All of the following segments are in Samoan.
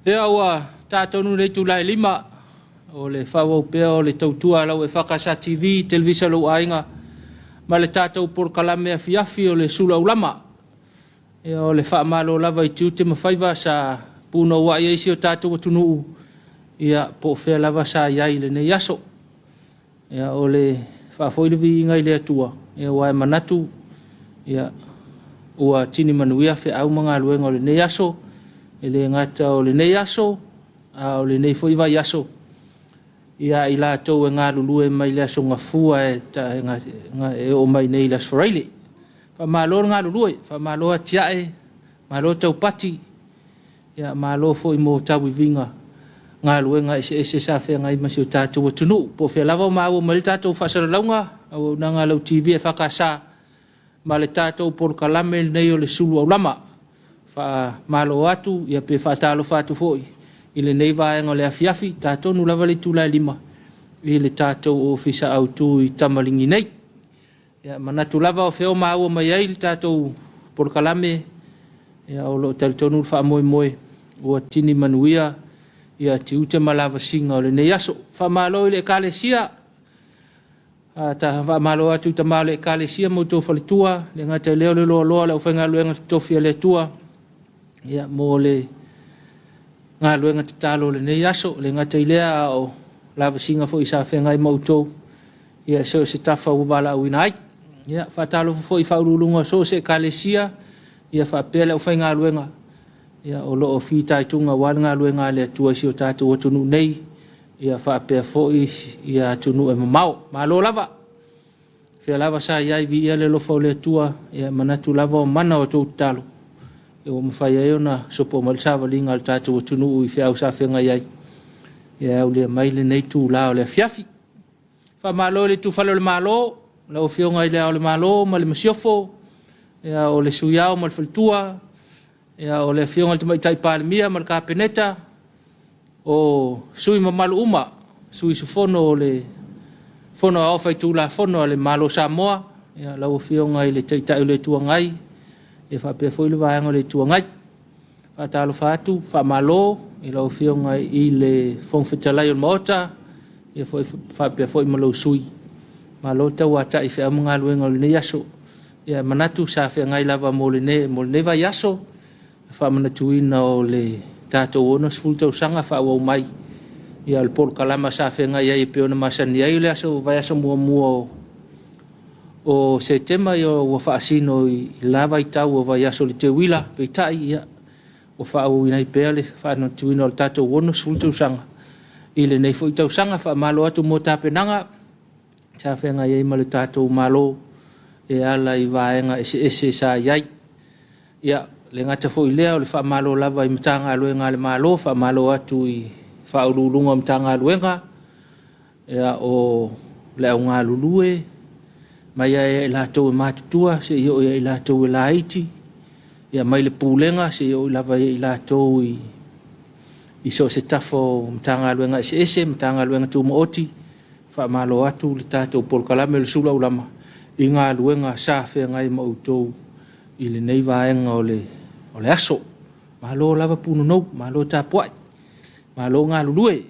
Ia ua ta tonu le itula e 5 o le faaauau pea o le tautua a lau EFKS TV, Televisa lou aiga ma le tatou polokalame afiafi o le Sulu Aulama. Ia o le faamalo lava i tiute ma faiva sa punouai ai si o tatou atunuu, ia po o fea lava sa i ai i lenei aso. Ia o le faafoi le viiga i le Atua, ia aua e manatu ia ua tini manuia feau ma galuega o lenei aso, e le gata o lenei aso, a o lenei foi vaiaso, ia i latou e galulue mai le aso Gafua e oo mai nei i le aso Faraile. Faamalo le galulue, faamalo atiae, malo taupati, ia malo foi mo tauiviga galuega eseese sa feagai ma si o tatou atunuu. Po o fea lava o maua mai le tatou faasalalauga, auaunaga a lau TV EFKS ma le tatou polokalame lenei o le Sulu Aulama. Faamalo atu ia pe faatalofa atu foi i lenei vaega o le afiafi, ta tonu lava le itula e 5 i le tatou ofisa autu i Tamaligi nei. Ia manatu lava o fea o maua mai ai le tatou polokalame, ia o lo o talitonu le faamoemoe ua tini manuia ia tiute ma lavasiga o lenei aso. Faamalo i le Ekalesia, faamalo atu i tama o le Ekalesia ma outou faletua, le gata i lea o le loaloa o le aufaigaluega totofi a le Atua, ia mo le galuega tatalo o lenei aso. Le gata i lea a o lavasiga foi sa feagai ma outou, ia so o se tafa ua valaauina ai. Ia faatalofa foi i faauluuluga o so o se Ekalesia, ia faapea le aufaigaluega, ia o lo o fitaituga aua le galuega a le Atua i si o tatou atunuu nei, ia faapea foi ia atunuu e mamao. Malo lava, fea lava sa i ai, viia le alofa o le Atua, ia manatu lava o mana o outou tatalo, ia ua mafai ai ona sopo mai le savaliga a le tatou atunuu i feau sa feagai ai, ia aulia mai lenei itula o le afiafi. Faamalo i le itufale o le Malo, lau Afioga i Le Ao o le Malo ma le Masiofo, ia o le Sui Ao ma le Faletua, ia o le Afioga i le Tamaitai Palemia ma le Kapeneta, o sui usufono mamalu uma, sui usufono o le Fono Aoao Faitulafono a le Malo o Samoa, ia lau Afioga i le Taitai o le Itu Agai, ia faapea foi le Vaega o le Itu Agai. Faatalofa atu, faamalo i lau Afioga i le Fofoga Fetalai o le Maota, ia faapea foi ma lou sui. Malo tauatai i feau ma galuega o lenei aso. Ia manatu sa feagai lava mo lenei vaiaso, faamanatuina o le tatou 60 tausaga faaauau mai ia le polokalama sa feagai ai e pei ona masani ai le aso vaiaso muamua o Setema, ia ua faasino i la vaitau o vaiaso o le teuila, peitai ia ua faaauauina ai pea le faamanatuina o le tatou 60 tausaga i lenei foi tausaga. Faamalo atu mo tapenaga sa feagai ai ma le tatou Malo e ala i vaega eseese sa i ai. Ia, le gata foi lea o le faamalo lava i Matagaluega a le Malo, faamalo atu i Faauluuluga o Matagaluega, ia, o le au galulue, mai lava ia i latou e matutua seia oo ia i latou e laiti, ia mai le Pulega seia oo lava ia i latou i so o se tafa o Matagaluega eseese, Matagaluega Tumaoti, faamalo atu le tatou polokalame o le Sulu Aulama i galuega sa feagai ma outou i lenei vaega o le aso. Malo lava punonou, malo tapuai, malo galulue.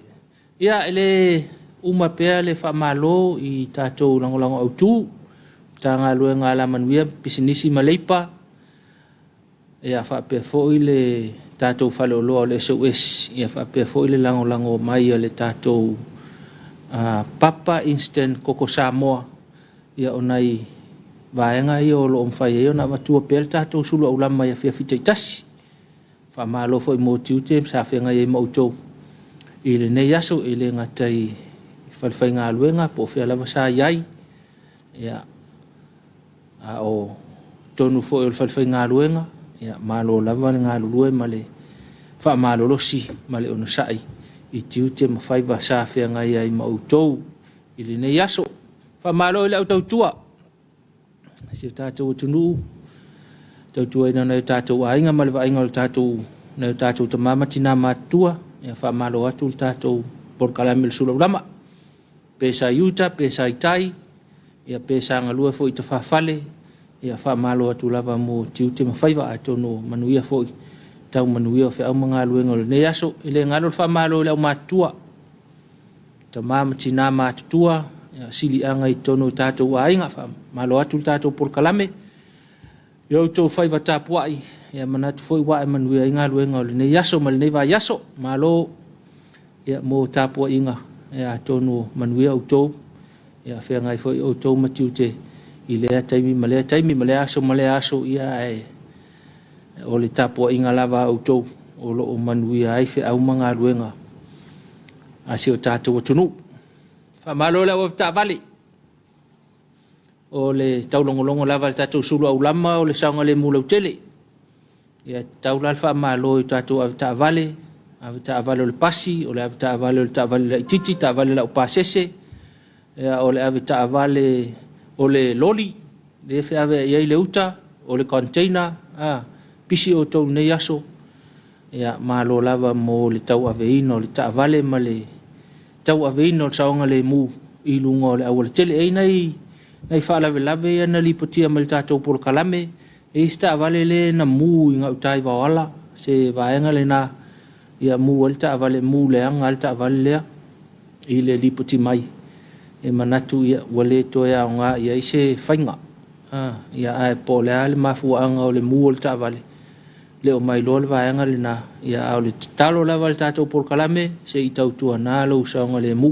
Ia, e le uma pea le faamalo i tatou lagolago autu, Matagaluega a Alamanuia, Pisinisi ma Leipa, ia faapea foi le tatou faleoloa o le SOS, ia faapea foi le lagolago mai a le tatou Papa Instant Koko Samoa, ia o nai vaega ia o lo o mafai ai ona avatua pea le tatou sulu aulama i afiafi taitasi. Faamalo foi mo tiute sa feagai ai ma outou i lenei aso, e le gata i falefaigaluega po o fea lava sa i ai, ia, a o totonu foi o le falefaigaluega, ia, malo lava le galulue ma le faamalolosi ma le onosai i tiute ma faiva sa feagai ai ma outou i lenei aso. Faamalo i le au tautua si o tatou atunuu, tautuaina o nai o tatou aiga ma le vaaiga o le tatou, nai o tatou tama ma tina matutua, ia faamalo atu le tatou polokalame o le Sulaulama. Pe sa i uta, pe sa i tai, ia pe sa galue foi i tafafale, ia faamalo atu lava mo tiute ma faiva, atonu manuia foi. tau manuia o feau ma galuega o lenei aso. E le galo le faamalo i le aumatutua, tama ma tina matutua, ia, siliaga i totonu o tatou aiga. Faamalo atu le tatou polokalame i outou faiva tapuai, ia manatu foi ua ae manuia ai galuega o lenei aso ma lenei vaiaso. Malo, ia, mo tapuaiga, ia, atonu manuia outou, ia feagai foi outou ma tiute i lea taimi ma lea taimi ma lea aso ma lea aso, ia ae o le tapuaiga lava a outou o lo o manuia ai feau ma galuega a si o tatou atunuu. Faamalo le au avetaavale, o le taulogologo lava a le tatou sulu aulama o le saogalemu lautele. Ia tatau la le faamalo i tatou avetaavale, avetaavale o le pasi, o le avetaavale o le taavale laitiiti, taavale laupasese, ia, o le avetaavale o le loli, lea e feaveai ai le uta, o le container, pisi outou i lenei aso. Ia, malo lava mo le tauaveina o le taavale ma le tauaveina o le saogalemu i luga o le aualatele. E i ai nai faalavelave ia na lipotia mai le tatou polokalame, e i ai si taavale lea na mu i gauta i Vaoala, se vaega lena, ia mu ai le taavale, mu leaga lava le taavale lea i le lipoti mai. E manatu ia, ua le toe aoga i ai se faiga. Ia, ae po o le a le mafuaaga o le mu o le taavale, le o mailoa le vaega lena, ia, a o le tatalo lava a le tatou polokalame, se i tautuana lou saogalemu.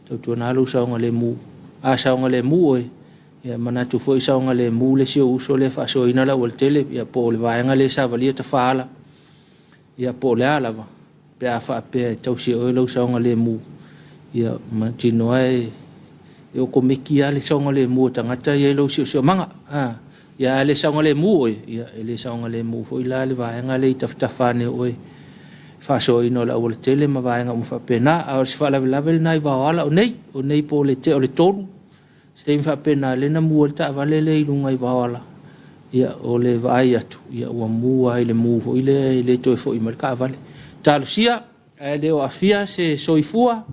Tautuana lou saogalemu. A saogalemu oe, ia manatu foi saogalemu le isi ou uso lea e faasoaina le aualatele, ia po o le vaega lea e savalia tafaala, ia po o le a lava, pe a faapea e tausi e oe lou saogalemu, ia mautinoa e okomeki lava le saogalemu o tagata ia i lou siosiomaga. Ia a le saogalemu oe, ia e le saogalemu foi la le vaega lea i tafatafa ane o oe, faasoaina o le aualatele ma vaega uma faapena. A o se faalavelave lena i Vaoala o nei, o nei po o le tea o le 3, se taimi faapena lea na mu ai le taavale lea i luga i Vaoala, ia o le vaai atu, ia ua mu lava i le mu foi lea e le toe foi mai le taavale. Talosia, ae le o aafia se soifua,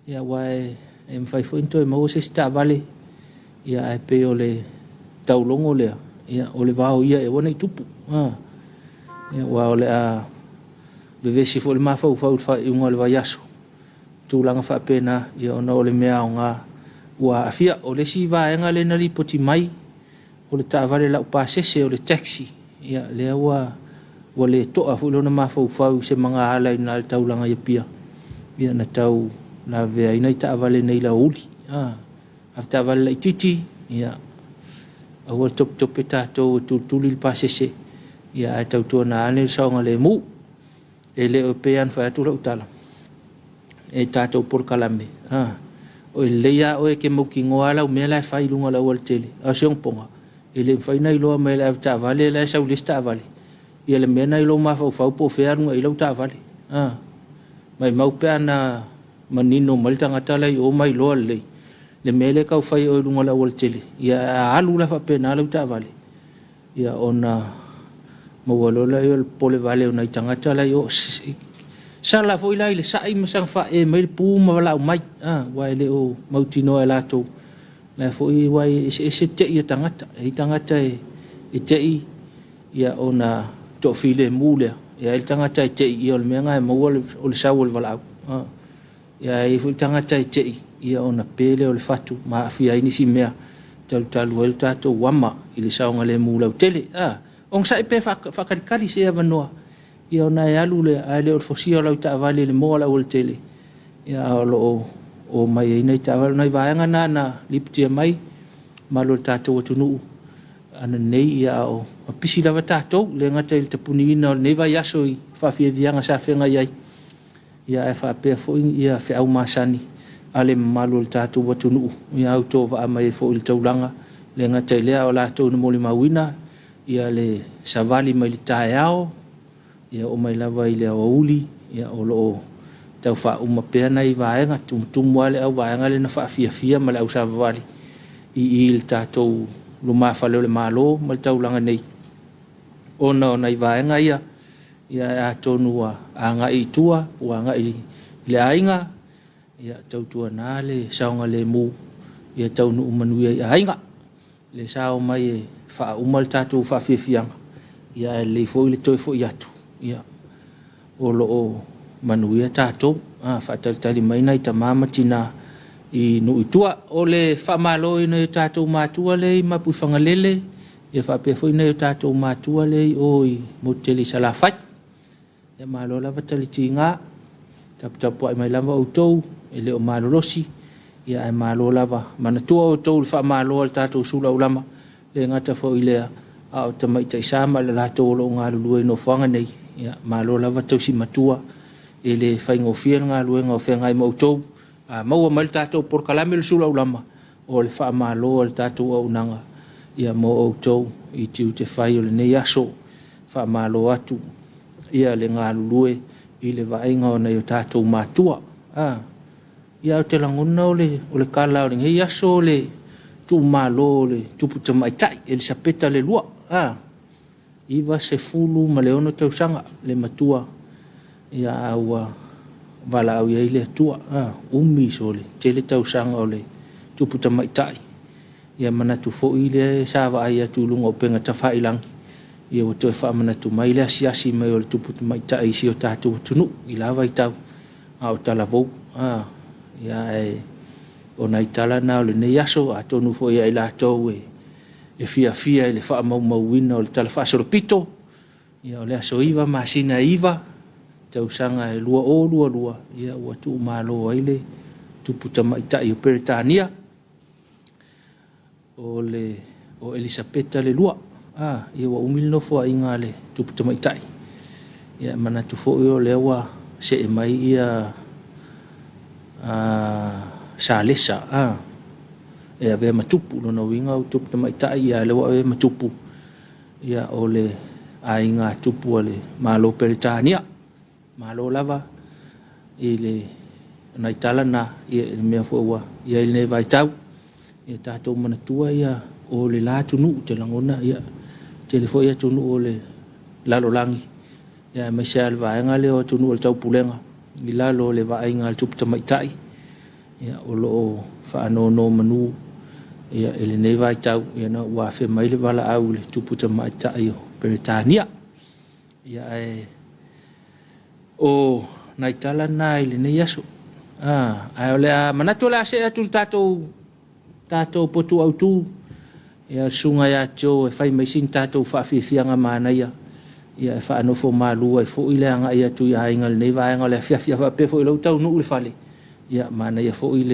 ia aua e mafai foi ona toe maua se isi taavale, ia ae pei o le taulogo lea, ia o le vao ia e aua ne i tupu. Ia, aua o le a vevesi foi le mafaufau i le faaiuga o le vaiaso, tulaga faapena, ia ona o le mea aoga ua aafia. O le isi vaega lea na lipoti mai, o le taavale laupasese o le taxi, ia lea ua le toa foi lona mafaufau i se magaala i ina i le taulaga i Apia, ia na tau lavevea ai nai taavale nei i le aoauli. Avetaavale laitiiti, ia aua le topetope tatou e tulituli le pasese, ia ae tautuana ane le saogalemu. E le o pei lava ona fai atu lau tala, e tatou polokalame, o e lelei lava oe e te mautinoa lava lau mea la e fai i luga o le aualatele, a o si ona poga, e le mafai ona iloa mai e le avetaavale la e sau i le isi taavale, ia le mea lena i lou mafaufau po o fea e alu agai i ai lau taavale. Maumau pe ana manino mai le tagata la i o ma iloa lelei le mea lea e tau fai e oe i luga o le aualatele, ia a alu la faapena lau taavale, ia ona maua loa lea o le popolevale o nai tagata la i o. Sala foi la i le sai ma saga faaee mai le pu ma valaau mai, aua e le o mautinoa e latou, la foi aua e eseese tei a tagata. E i ai tagata e tei ia ona toafilemu lea, e i ai le tagata e tei ia o le mea lena e maua o le sau o le valaau. Ia e i ai foi tagata e tei ia ona pe lea o le fatu ma aafia ai nisi mea talutalu ai le tatou ama i le saogalemu lautele. Onosai pea faatalitali se avanoa ia ona e alu lea, ae le o le fosia o lau taavale i le moa o le aualatele, ia a o lo o omai ai nai taavale. O nai vaega na na lipotia mai mamalu o le tatou atunuu ananei, ia a o pisi lava tatou, le gata i le tapuniina o lenei vaiaso i faafiafiaga sa feagai ai, ia ae faapea foi ia feau masani a le mamalu o le tatou atunuu, ia autovaa mai ai foi i le taulaga, le gata i lea a o latou na molimauina ia le savali mai le taeao, ia oo mai lava i le aoauli, ia o lo o tau faauma pea nai vaega, tumutumu lava le au vaega lea na faafiafia ma le au savavali i le tatou lumafale o le Malo ma le taulaga nei, ona o nai vaega ia, ia atonu ua agai i tua, ua agai i le aiga, ia tautuana le saogalemu, ia taunuu manuia i aiga. Le sa omai e faauma le tatou faafiafiaga, Ia ae lelei foi le toe foi atu, ia o lo o manuia tatou. A, faatalitali mai nai tama ma tina i nuu i tua. O le faamalo i nai o tatou matua lea i Mapuifagalele, ia faapea foi nai o tatou matua lea i o i Motutele i Salafai. Ia malo lava talitiga, taputapuai mai lava outou, e le o malolosi, ia ae malo lava. Manatua outou i le faamalo a le tatou sulu aulama, le gata foi i lea, a o tamaitai sa ma le latou o lo o galulue i nofoaga nei, ia malo lava tausi matua, e le faigofie le galuega o feagai ma outou. A maua mai le tatou polokalame o le sulu aulama, o le faamalo a le tatou auaunaga ia mo outou i tiute fai o lenei aso. Faamalo atu ia le galulue i le vaaiga o nai o tatou matua. A, ia ou te lagona o le tala o lenei aso o le tuumalo o le tupu tamaitai Elisapeta le Lua. A, 96 tausaga le matua, ia a ua valaau i ai le Atua. A, umi sole tele tausaga o le tupu tamaitai. Ia manatu foi lea sa vaai atu i luga o upega tafailagi, ia ua toe faamanatu mai le asiasi mai o le tupu tamaitai i si o tatou atunuu i la vaitau a o talavou. A, ia ae o nai tala na o lenei aso, atonu foi ia i latou e fiafia i le faamaumauina o le Tala Faasolopito, ia o le aso 9 masina e 9, tausaga e 2022, ia ua tuumalo ai le tupu tamaitai o Peretania, o le o Elisapeta le Lua. A, ia ua umi le nofoaiga a le tupu tamaitai. Ia e manatu foi o lea ua see mai ia Salesa a, e avea ma tupu, lona uiga o tupu tamaitai, ia lea ua avea ma tupu, ia o le aiga tupu a le Malo o Peretania. Malo lava i le nai tala na, ia i le mea foi ua i ai lenei vaitau. Ia tatou manatua ia o le la atunuu, ou te lagona ia tele foi atunuu o le lalolagi, ia aemaise lava le vaega lea o atunuu o le taupulega i lalo o le vaaiga a le tupu tamaitai, ia o lo o faanonomanu ia i lenei vaitau ina ua afe mai le valaau i le tupu tamaitai o Peretania. Ia ae o nai tala na i lenei aso. A, ae o le a manatu o le a see atu i le tatou potu autu, ia le susuga ia Joe e fai mai sina tatou faafiafiaga manaia, ia e faanofo malu ai foi le agai atu i aiga i lenei vaega o le afiafi. A faapea foi o lea ua taunuu i le fale, ia manaia foi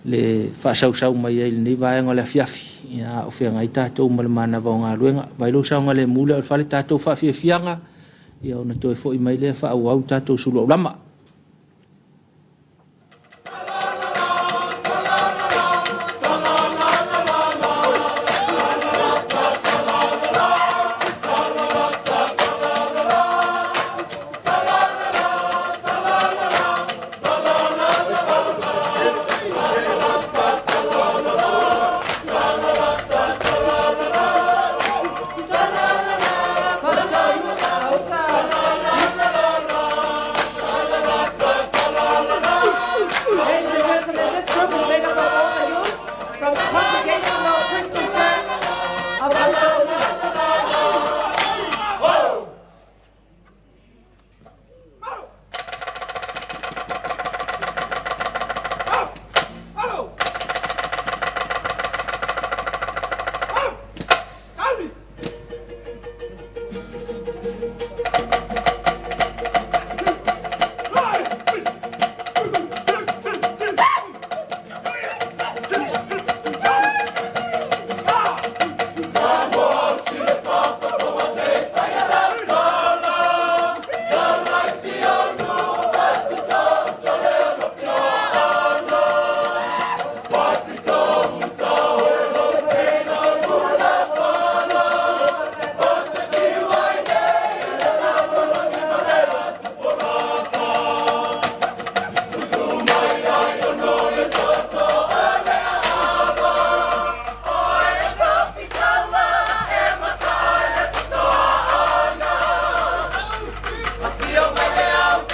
le faasausau mai ai i lenei vaega o le afiafi, ia a o feagai tatou ma le manava o galuega. Vaai lou saogalemu lea o le fale, tatou faafiafiaga, ia ona toe foi mai lea faaauau le tatou sulu aulama. Ladies and gentlemen, this group is made up of all the youth from the Congregational Christian Church of Aso'uta.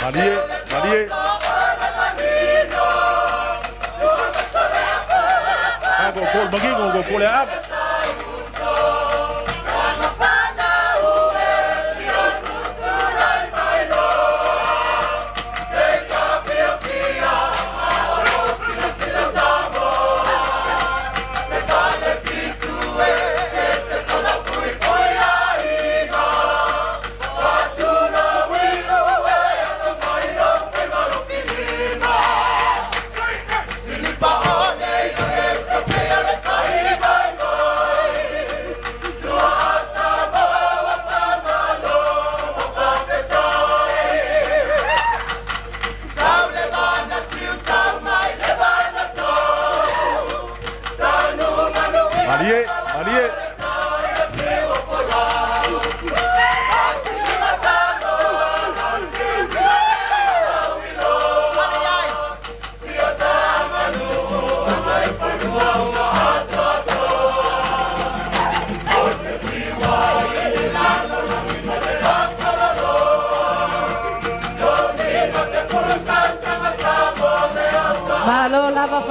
Malie, malie. Go pol magingo, go pol le ap.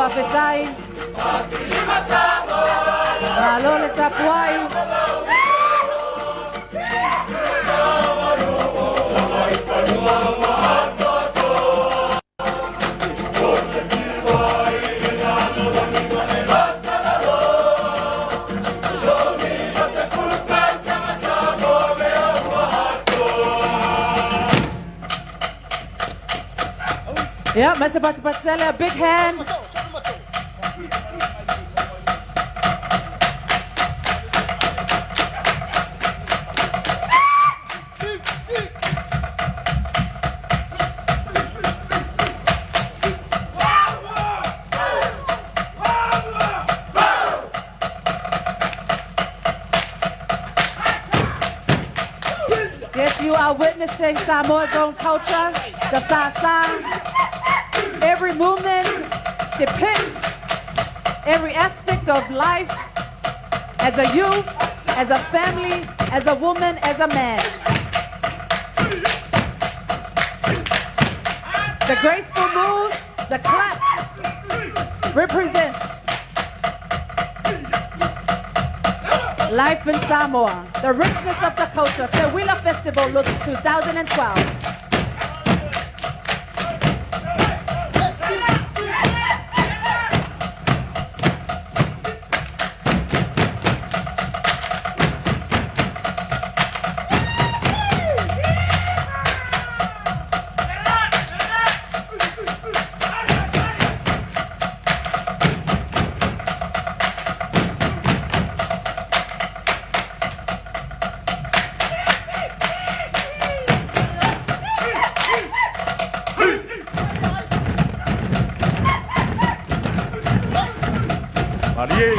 Faafetai. Malo le tapuai. Yeah, Mr. Patipatele, a big hand. Yes, you are witnessing Samoa's own culture, the Sasa. Every movement depicts every aspect of life as a youth, as a family, as a woman, as a man. The graceful moves, the claps represents life in Samoa, the richness of the culture. Teuila Festival Look 2012. Malie.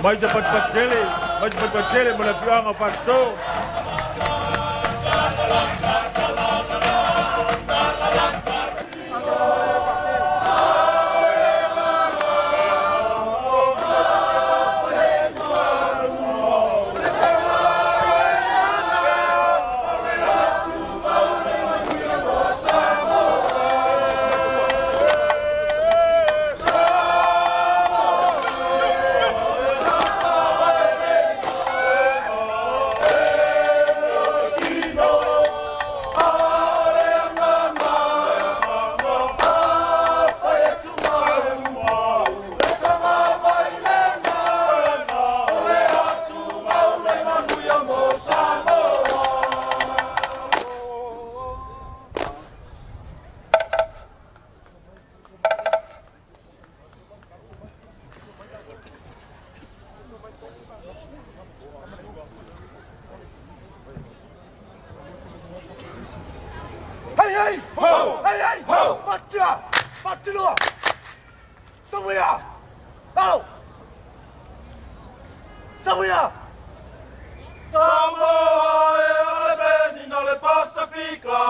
Mai se patipatele, mai se patipatele mo le afioaga o Fasitō. Hey hey ho! Hey hey ho! Matia! Matilua! Samuia! Alo! Samuia! Samoa e ale beni no le Pasifika.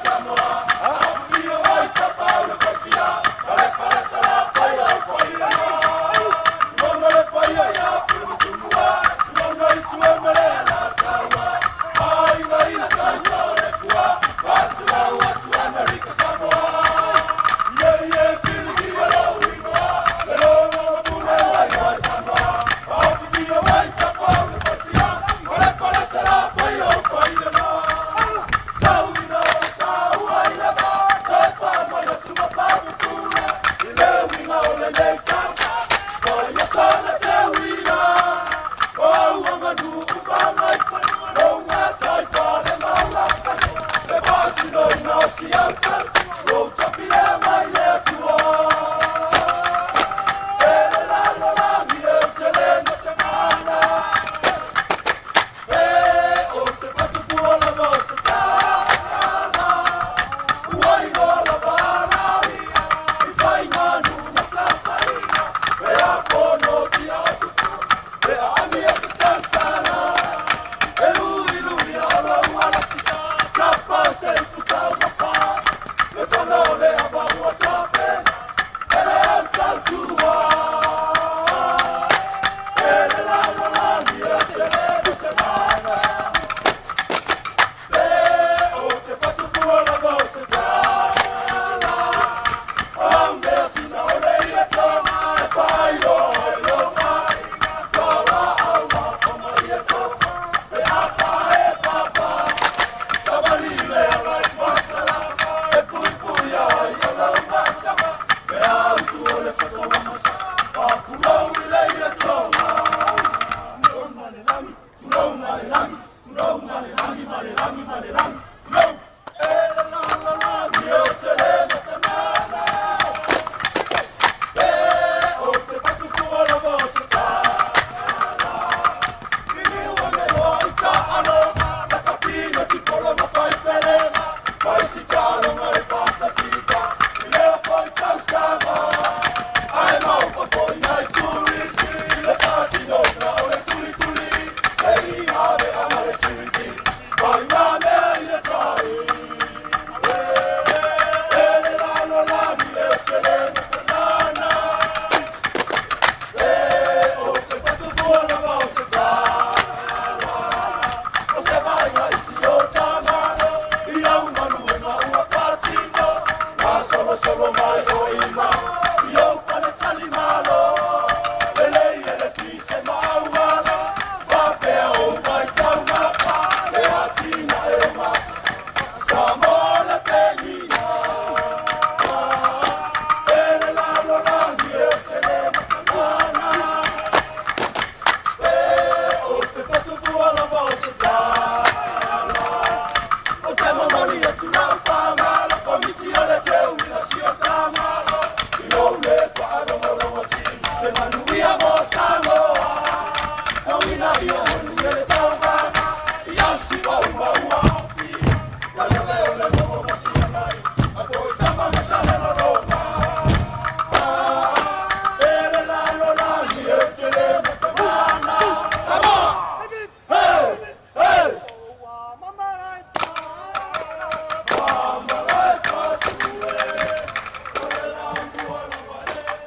Samoa.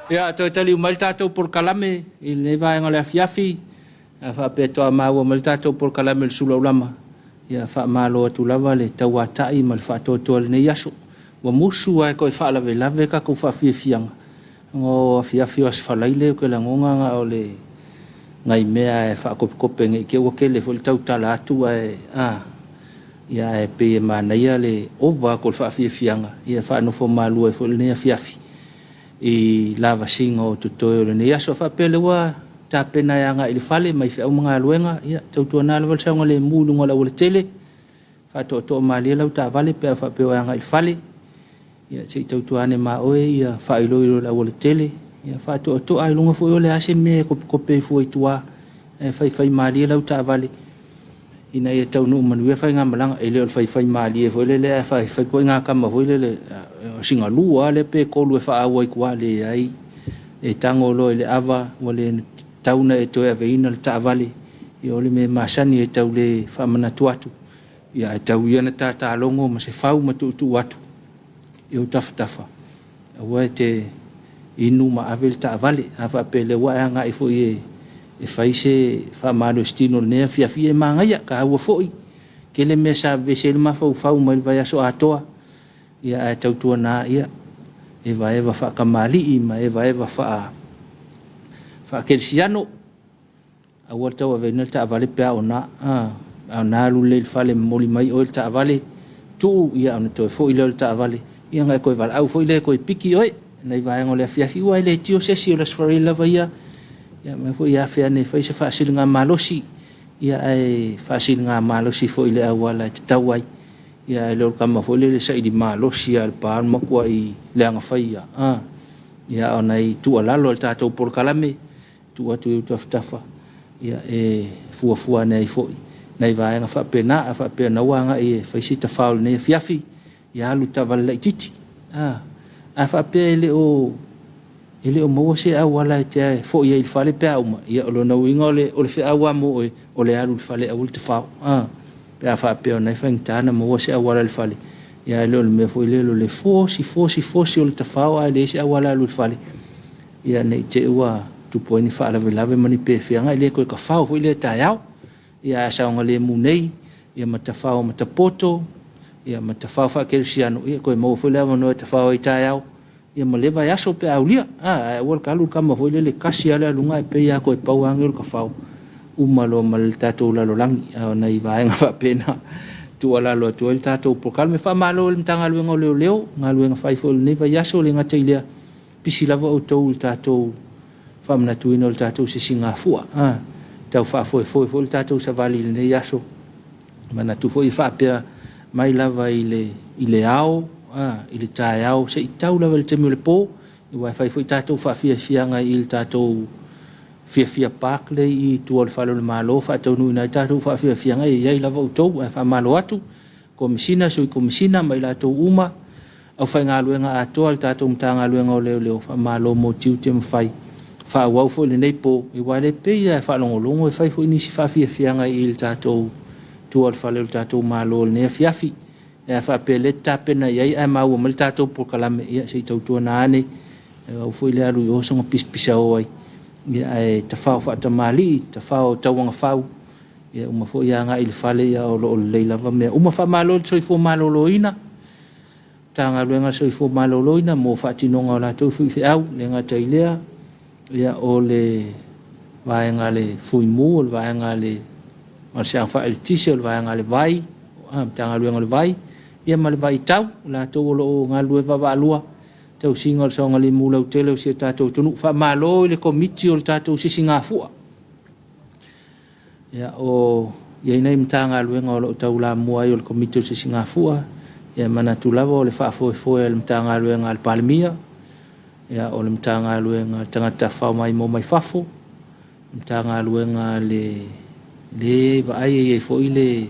Ia, toe taliu mai le tatou polokalame i lenei vaega o le afiafi, a faapea toa maua mai le tatou polokalame o le Sulaulama, ia faamalo atu lava le tauatai ma le faatoatoa i lenei aso. Ua musu lava e toe faalavelave le tatou faafiafiaga, ona o afiafi o Aso Faraile ou te lagona na o le nai mea e faatopetope ne i te i ua tele foi le tautala atu ae a ia ae pei e manaia le ova atu o le faafiafiaga ia faanofo malu ai foi lenei afiafi i lavasiga o totoe o lenei aso. Faapea lea ua tapena e agai i le fale mai feau ma galuega, ia tautuana lava le saogalemu i luga o le aualatele, faatoatoa malie lau taavale pe a faapea o agai i le fale, ia se i tautua ane ma oe ia faailoilo i le aualatele, ia faatoatoa ailoga foi o le a se mea e topetope ai fua i tua, ae faifai malie lau taavale ina ia taunuu manuia le faigamalaga. E le o le faifai malie foi lele ae faifai ituaiga tama foi lele sina lua lea pe tolu e faaau ai tua, leai, e tago loa i le ava ua le tatau ona e toe aveina le taavale. Ia o le mea masani e tau le faamanatu atu, ia ae tau ia na tatalogo ma se fau ma tuutuu atu i ou tafatafa, aua e te inu ma ave le taavale. A faapea lea ua e agai foi e fai se faamalositino i lenei afiafi, e manaia, taua foi, tele mea sa vevesi ai le mafaufau mai le vaiaso atoa, ia ae tautuana ia evaeva faatamalii ma evaeva faakerisiano, aua le tauaveina le taavale pe a ona a ona alu lelei i le fale momoli mai oe le taavale tuu, ia ona toe foi lea o le taavale, ia ona e toe valaau foi lea e toe piki oe. nai vaega o le afiafi, aua e le tio se isi, o le Aso Faraile lava ia, ia ma foi afe ane e fai se faasiligamalosi, ia ae faasiligamalosi foi i le auala e tatau ai, ia ae le o le tama foi lele e saili malosi lava i le pa o le matuai leaga faia, ia a o nai tuualalo a le tatou polokalame, tuu atu i ou tafatafa ia e fuafua ane ai foi nai vaega faapena. A faapea na ua agai e fai se tafao i lenei afiafi, ia alu i le taavale laitiiti. A, a faapea e le o e le o maua se auala e te foi ai i le fale pe a uma, ia o lona uiga o le, o le feau lava mo oe, o le alu i le fale aua le tafao. A, pe a faapea o na e faigata ona maua se auala i le fale, ia ae le o le mea foi lele o le fosi, fosi, fosi o le tafao ae leai se auala e alu i le fale. Ia ne i te i ua tupu ai ni faalavelave ma ni pefeaga, e le toe tafao foi lea taeao. Ia ae saogalemu nei, ia ma tafao matapoto, ia ma tafao faakerisiano, ia toe maua foi le avanoa e tafao ai taeao, ia ma le vaiaso pe a aulia. A, ae aua le talu le tama foi lele tasi lava le aluga ae pei lava toe pau lava o le tafao uma loa ma le tatou lalolagi. A o nai vaega faapena tuualalo atu ai le tatou polokalame. Faamalo i le Matagaluega o Leoleo, galuega fai foi i lenei vaiaso, le gata i lea, pisi lava outou i le tatou faamanatuina o le tatou sisigafua. Tau faafoefoe foi le tatou savali i lenei aso. Manatu foi e faapea mai lava i le, i le ao, i le taeao, se i tau lava i le taimi o le po, aua e fai foi tatou faafiafiaga i le tatou Fiafia Park lea i tua o le Fale o le Malo, faataunuuina ai tatou faafiafiaga, e i ai lava outou. Ae faamalo atu, Komesina, Sui Komesina ma i latou uma, aufaigaluega atoa a le tatou Matagaluega o Leoleo, faamalo mo tiute ma fai. Faaauau foi lenei po, aua e le pei lava e faalogologo e fai foi nisi faafiafiaga i le tatou tua o le fale o le tatou Malo i lenei afiafi. E a faapea lea e tapena i ai ae maua mai le tatou polokalame, ia se i tautuana ane, au foi le alu i o soona pisapisao ai, ia ae tafao faatamalii, tafao tauagafau, ia uma foi agai i le fale, ia o lo o lelei lava mea uma. Faamalo i le soifua maloloina, Matagaluega o le Soifua Maloloina mo faatinoga o latou faifeau, le gata i lea, ia o le vaega a le Fuimu, o le vaega a le Malosiaga Faaeletise, o le vaega a le Vai, Matagaluega o le Vai, ia ma le Vaitau, o latou o lo o galulue vaavaalua, tausiga o le saogalemu lautele o si o tatou atunuu. Faamalo i le Komiti o le tatou Sisigafua. Ia, o i ai nai Matagaluega o lo o taulamua ai o le Komiti o le Sisigafua, ia manatu lava o le faafoefoe a le Matagaluega a le Palemia, ia o le Matagaluega a le Tagata Tafafao Maimoa Mai Fafo, Matagaluega a le le vaai e i ai foi le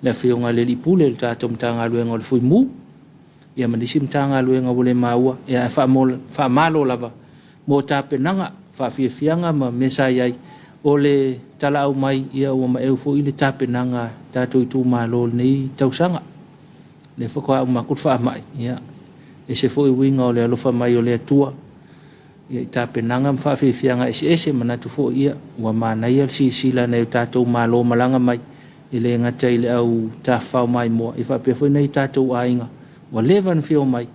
le Afioga i le Alii Pule o le tatou Matagaluega o le Fuimu, ia ma nisi Matagaluega ua le maua, ia ae faamalo lava mo tapenaga, faafiafiaga ma mea sa i ai. O le talaau mai, ia ua maeu foi le tapenaga a tatou itumalo i lenei tausaga. O lea faatoa uma atu le faamai, ia ese foi uiga o le alofa mai o le Atua ia i tapenaga ma faafiafiaga eseese. Manatu foi ia ua manaia le silasila a nai o tatou malo malaga mai, e le gata i le au tafafao maimoa, ia faapea foi nai o tatou aiga ua leva ona fia omai,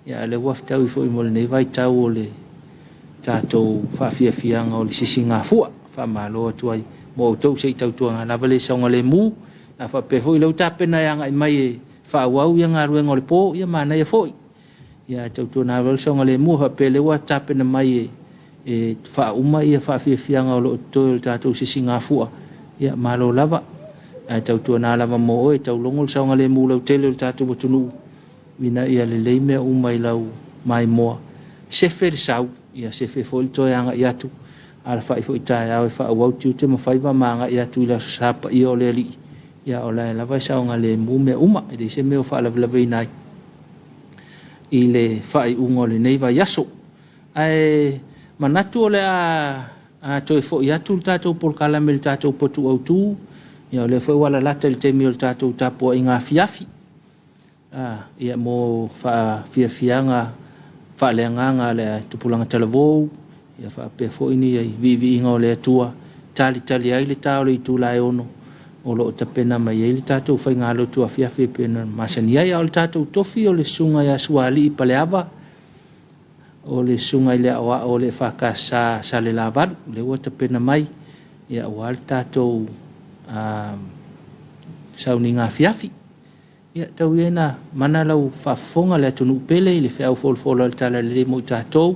Ia, a o lea ua fetaui foi mo lenei vaitau o le tatou faafiafiaga o le sisigafua. Faamalo atu ai mo outou se i tautuana lava le saogalemu. A faapea foi o lea ua tapena e agai mai e faaauau ia galuega o le po, ia manaia foi. Ia ae tautuana lava le saogalemu. A faapea o lea ua tapena mai e e faauma ia faafiafiaga o lo o totoe o le tatou sisigafua, ia malo lava. Ae tautuana lava mo oe, taulogo le saogalemu lautele o le tatou atunuu ina ia lelei mea uma i lau maimoa. Sefe le sau, ia sefe foi le toe agai atu, alafai foi taeao e faaauau tiute ma faiva ma agai atu i le Aso Sa paia o le Alii, ia o la e lava e saogalemu mea uma, e leai se mea o faalavelaveina ai i le faaiuga o lenei vaiaso. Ae manatu o le a toe foi atu le tatou polokalame i le tatou potu autu, ia o lea foi ua lalata i le taimi o le tatou tapuaiga afiafi. Ia mo faafiafiaga faaleagaga a le tupulaga talavou, ia faapea foi ni viiviiga o le Atua, talitali ai le ta o le itula e 6 o lo o tapena mai ai le tatou faigalotu afiafi e pei ona masani ai. A o le tatou tofi o le Susuga ia Sualii Paleava, o le Susuga i le Aoao o le EFKS Salelavalu, lea ua tapena mai aua le tatou sauniga afiafi. Ia, tau ia ina mana lau faafofoga le atunuu pele i le feau folafola o le Talalelei mo i tatou,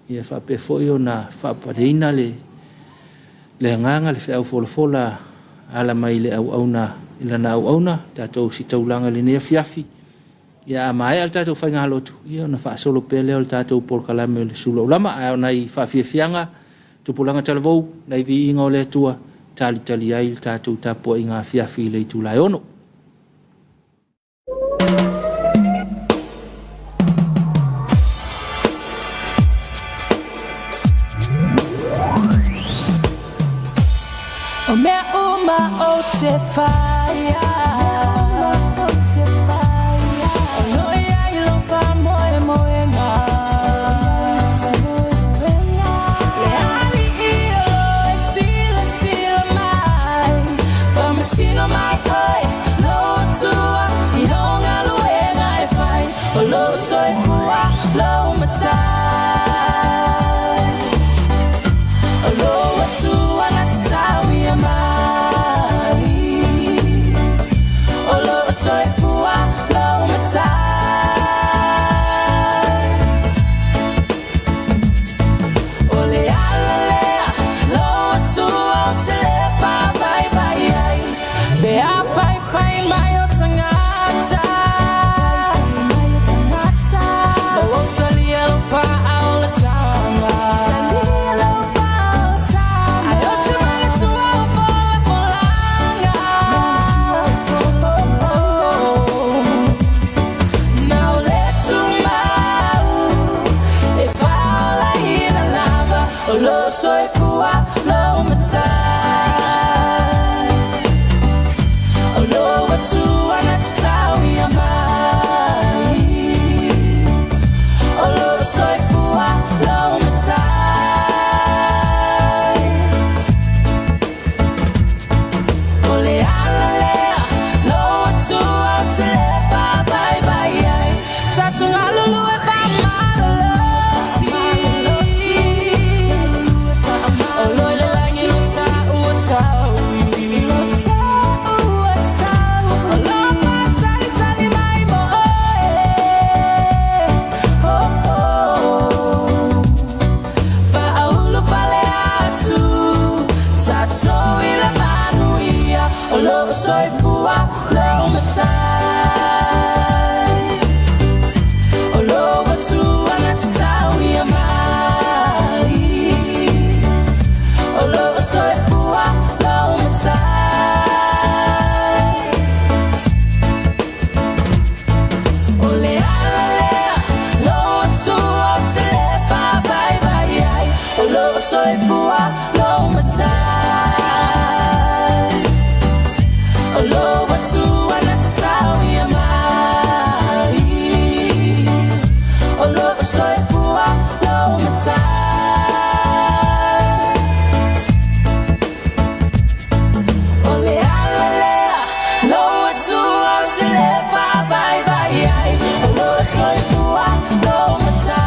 ia faapea foi ona faapaleina le agaga le feau folafola ala mai le auauna i lana auauna tatou ositaulaga i lenei afiafi. Ia a maea le tatou faigalotu, ia ona faasolo pea lea o le tatou polokalame o le sulu aulama. Ae o nai faafiafiaga, tupulaga talavou, nai viiga o le Atua, talitali ai le tatou tapuaiga afiafi i le itula e 6. O mea uma ou te whaia. O lo ia i lo whamoemoenga. Le ali i o lo e sila sila mai. Whamasino mai oi, lo tua, i honga luenga e whai. O lo soifua, lo matai. O lo atua na te tauia mai. O lo soifua, lo matai. O le ala lea, lo atua o te le whawhai vai ai. Pe a whai whai mai o tangata. Ma o tali e lo wha o le tanga. Ai o te male tua o fola folanga. Na o le tumau e whaola ina lava. O lo soifua, lo matai. O lo atua na te tauia mai. O lo soifua, lo matai. O le ala lea, lo atua o te le whawhai vai ai. Tatu ngā lulu e whamalalosi. O lo le langi lo tau o tau i. O lo whātali tali mai mo oe. Oh, oh. Whaaulu pale atu, tātou i le manuia. O lo soifua, lo matai. O lo atua na te tauia mai. O lo soifua, lo matai. O le ala lea, lo atua o te le whawhai vai ai. O lo soifua, lo matai. O lo atua na te tauia mai. O lo soifua, lo matai. O le ala lea, lo atua o te le whawhai vai ai. O lo soifua, lo matai.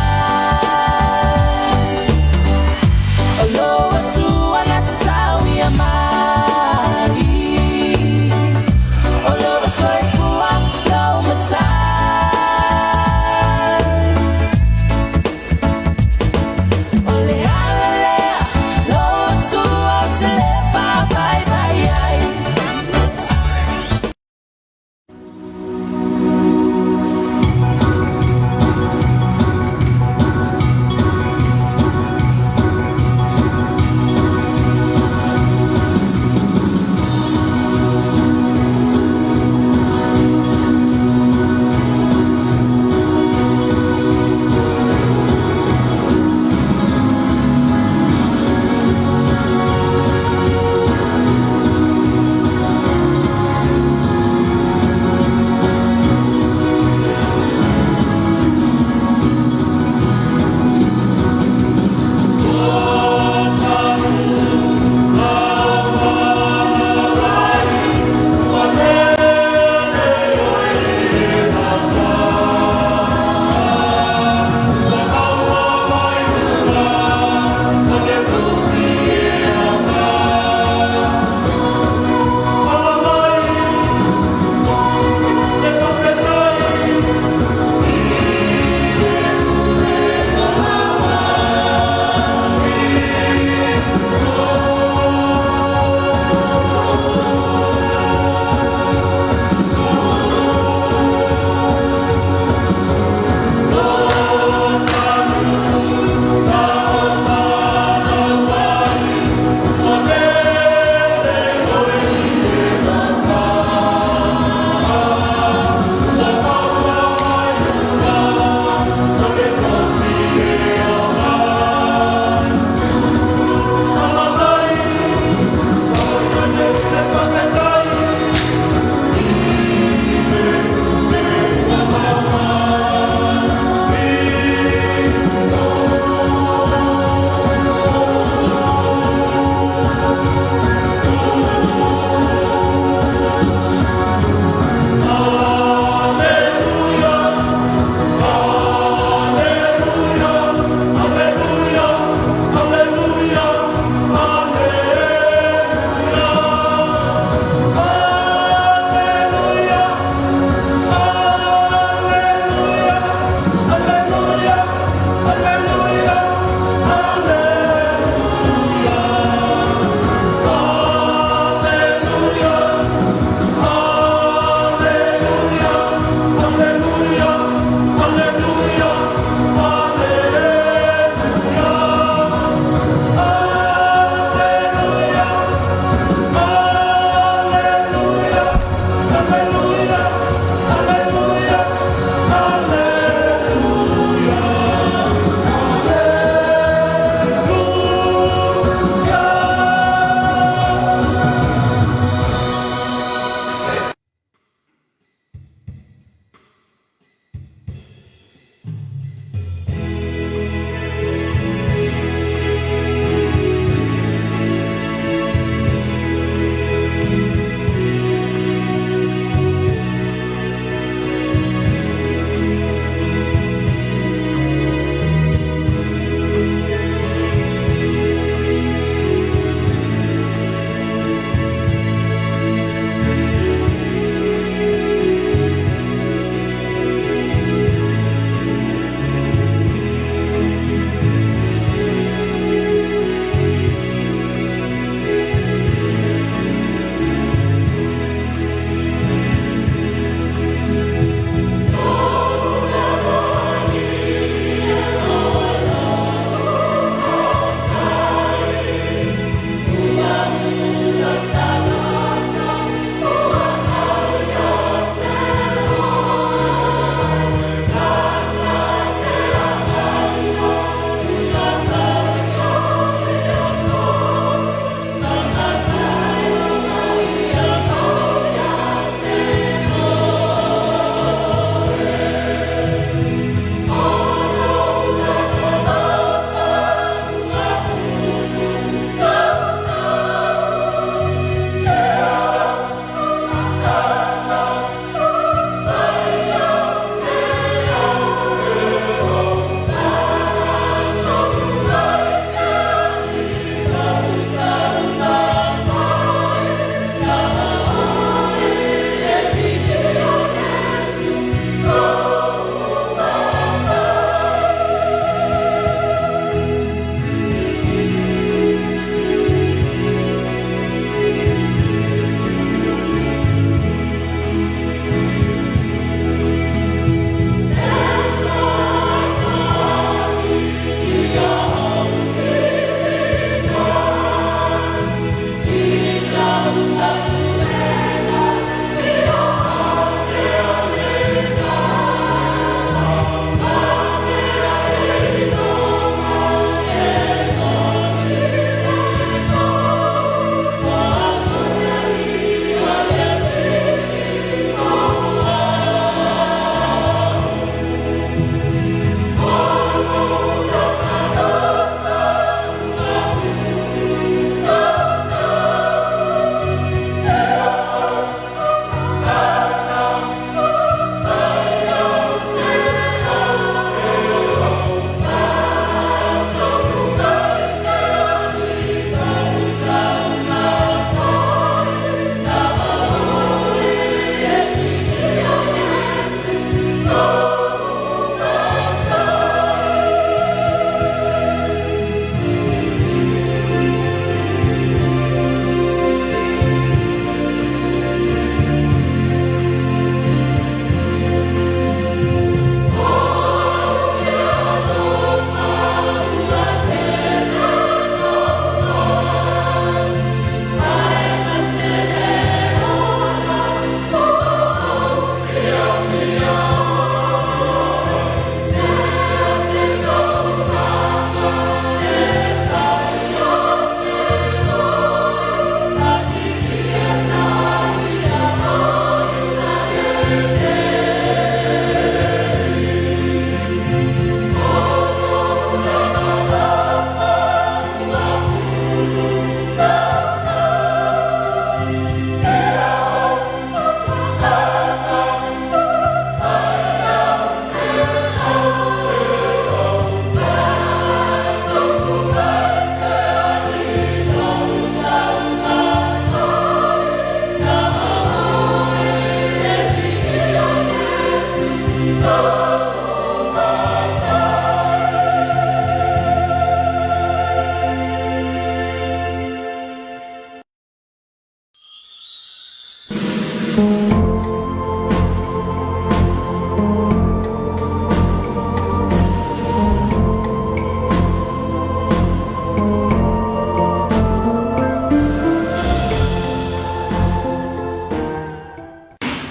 O lo atua na te tauia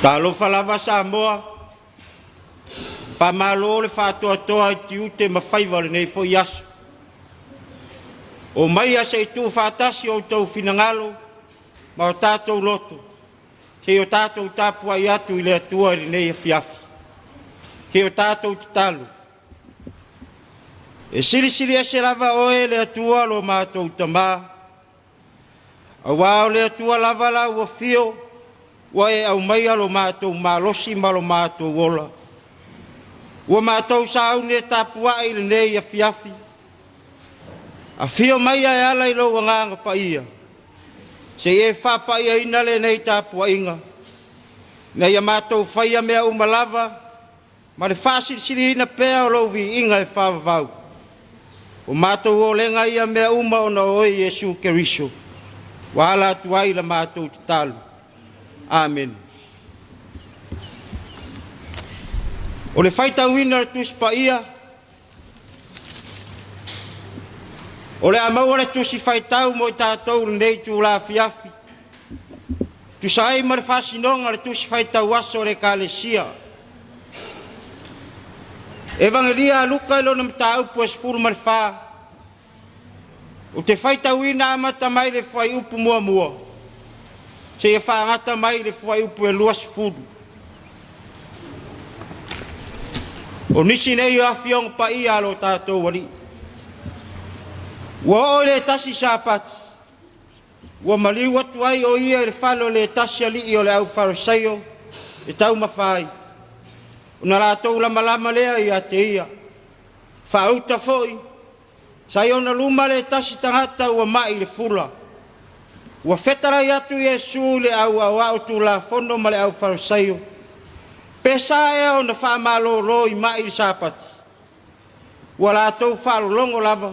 Talofa lava Samoa, faamalo le faatoatoa i tiute ma faiva o lenei foi aso. O maia se i tuufaatasi o outou finagalo ma o tatou loto, se i o tatou tapuai atu i le Atua i lenei afiafi. Se i o tatou tatalo. E silisili ese lava oe le Atua lo matou Tamā, auā o le Atua lava la ua fio, ua e aumaia lo matou malosi ma lo matou ola. Ua matou sauni e tapuai i lenei afiafi, afio maia e ala i lou Agaga Paia, se i e faapaiaina lenei tapuaiga, ina ia matou faia mea uma lava ma le faasilisiliina pea o lou viiga e faavavau. O matou olega ia mea uma ona o oe Iesu Keriso, ua ala atu ai la matou tatalo. Amene. O le faitauina o le Tusi Paia, o le a maua le Tusi Faitau mo i tatou i lenei itula afiafi, tusa ai ma le faasinoga o le Tusi Faitau Aso a le Ekalesia. Evagelia a Luka i lona mataupu e 14, ou te faitauina amata mai le fuaiupu muamua seia faagata mai le fuaiupu e 20. O nisi nei o afioga paia a lo tatou Alii. Ua oo i le tasi Sapati, ua maliu atu ai o ia i le fale o le tasi alii o le au Farisaio e taumafa ai, ona latou lamalama lea ia te ia. Faauta foi, sa i ona luma le tasi tagata ua mai i le fula. Ua fetalai atu Iesu i le au aoao Tulafono ma le au Farisaio, pe sa ea ona faamalolo i mai i le Sapati? Ua latou faalologo lava,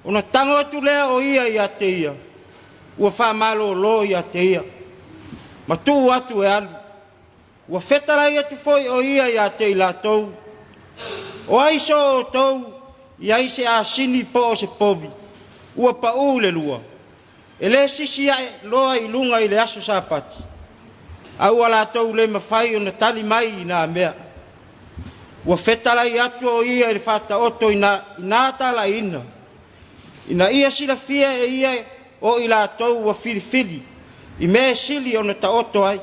ona tago atu lea o ia ia te ia, ua faamalolo ia te ia, ma tuu atu e alu. Ua fetalai atu foi o ia ia te i latou, o ai so outou i ai se asini po o se povi, ua pau i le lua, e le sisi ae loa i luga i le aso Sapati, a ua latou le mafai ona tali mai i nā mea. Ua fetalai atu o ia i le faataoto i nā talaiina, ina ia silafia e ia o i latou ua filifili i mea e sili ona taoto ai.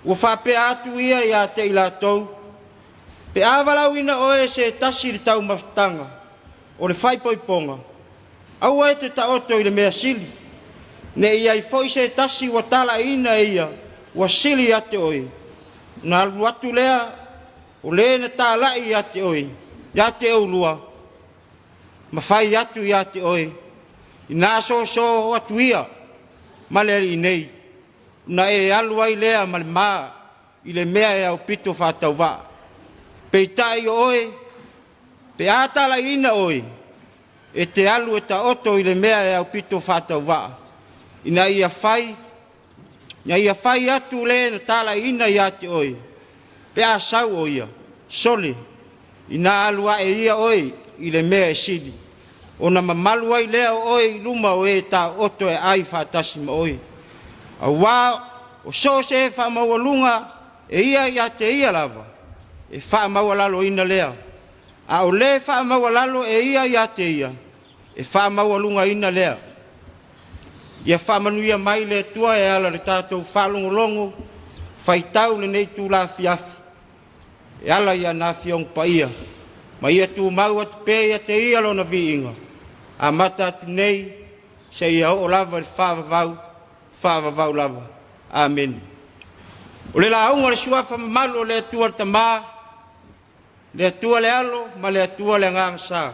Ua faapea atu ia ia te i latou, pe a valaauina oe e se tasi i le taumafataga o le faaipoipoga, aua e te taoto i le mea sili, ne i ai foi se tasi ua talaiina e ia ua sili ia te oe, ona alu atu lea o le na talai ia te oe, ia te oulua, ma fai atu ia te oe, ina soso atu ia ma le alii nei, ona e alu ai lea ma le ma i le mea e aupito faatauvaa. Peitai o oe, pe a talaiina oe, e te alu e taoto i le mea e aupito faatauvaa, ina ia fai atu le na talaiina ia te oe, pe a sau o ia, sole, ina alu ae ia oe i le mea e sili, ona mamalu ai lea o oe i luma o e taoto e ai faatasi ma oe. Auā o so o se faamaualuga e ia ia te ia lava, e faamaualaloina lea, a o le faamaualalo e ia ia te ia, e faamaualugaina lea. Ia faamanuia mai le Atua e ala i le tatou faalogologo faitau lenei itula afiafi, e ala i ana Afioga Paia, ma ia tumau atu pea ia te ia lona viiga, amata atu nei seia oo lava i le faavavau, faavavau lava. Amene. O le lauga o le suafa mamalu o le Atua le Tamā, le Atua le Alo ma le Atua le Agaga Sa.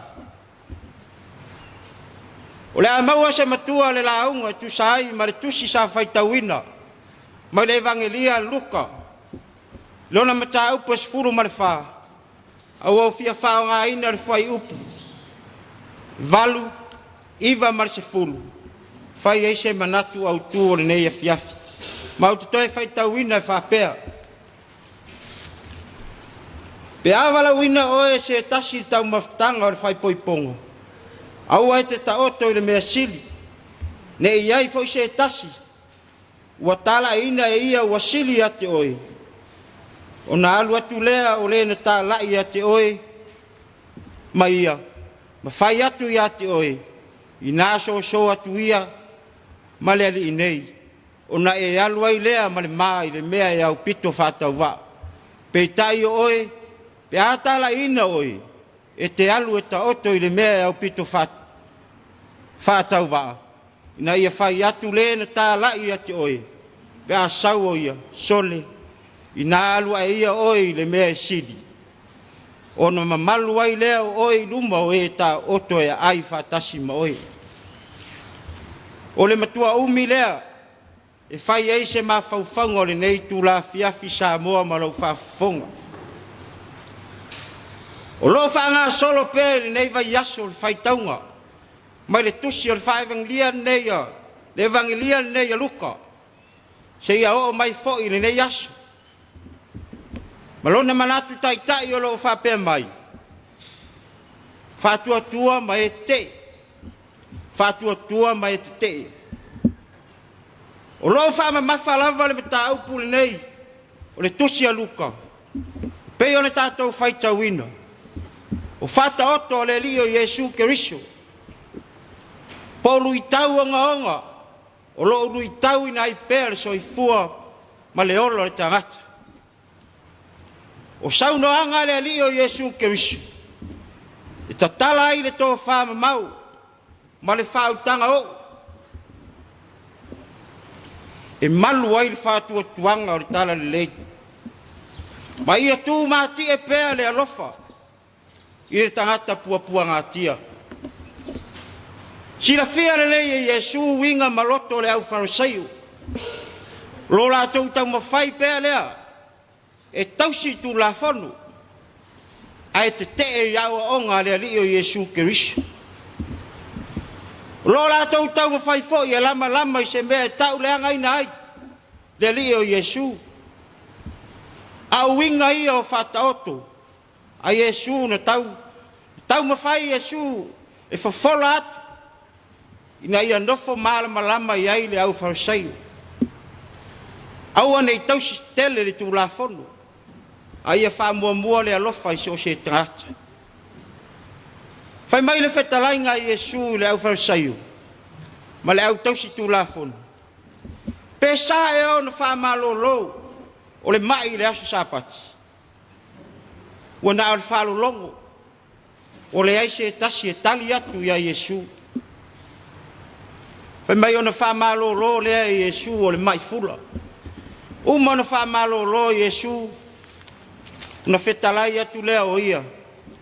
O le a maua se matua o le lauga e tusa ai ma le tusi sa faitauina mai le Evagelia a Luka, lona mataupu e 14, a ua ou fia faaaogaina le fuaiupu 8, 9 ma le 10, fai ai se manatu autu o lenei afiafi. Ma ou te toe faitauina e faapea, pe a valaauina oe e se tasi i le taumafataga o le faaipoipoga, aua e te taoto i le mea sili, ne i ai foi se tasi ua talaiina e ia ua sili ia te oe, ona alu atu lea o le na talai ia te oe ma ia, ma fai atu ia te oe, Ina soso atu ia ma le alii nei, ona e alu ai lea ma le ma i le mea e aupito faatauvaa. Peitai o oe, pe a talaiina oe, e te alu e taoto i le mea e aupito faatauvaa, ina ia fai atu le na talai ia te oe, pe a sau o ia, sole, ina alu ae ia oe i le mea e sili, ona mamalu ai lea o oe i luma o e taoto e aai faatasi ma oe. O le matua umi lea e fai ai se mafaufauga o lenei itula afiafi Samoa ma lou faafofoga. O lo o faagasolo pea i lenei vaiaso le faitauga mai le tusi o le faaevagelia lenei a le Evagelia lenei a Luka seia oo mai foi i lenei aso. Ma lona manatu taitai o lo o faapea mai, faatuatua ma e tetee, faatuatua ma e tetee. O lo o faamamafa lava le mataupu lenei o le tusi a Luka, pei ona tatou faitauina, o faataoto a le Alii o Iesu Keriso, po o luitau ogaoga o lo o luitauina ai pea le soifua ma le ola o le tagata. O saunoaga a le Alii o Iesu Keriso, e tatala ai le tofa mamao ma le faautaga oo e malu ai le faatuatuaga o le talalelei, ma ia tumatie pea le alofa i le tagata puapuagatia. Silafia lelei e Iesu uiga ma loto o le aufarisaio, lo latou taumafai pea lea e tausi Tulafono, ae tetee i aoaoga a le Alii o Iesu Keriso. O lo latou taumafai foi e lamalama i se mea e tauleagaina ai le Alii o Iesu. A o uiga ia o faataoto a Iesu na tau taumafai Iesu e fofola atu ina ia nofo malamalama i ai le aufarisaio. Aua ne i tausi tele le Tulafono, a ia faamuamua le alofa i so o se tagata. Fai mai le fetalaiga a Iesu i le aufarisaio ma le au tausi Tulafono, pe sa ea ona faamalolo o le mai i le aso Sapati? Ua na o le faalologo, ua leai se tasi e tali atu iā Iesu. Fai mai ona faamalolo lea e Iesu o le mai fula. Uma ona faamalolo Iesu, ona fetalai atu lea o ia,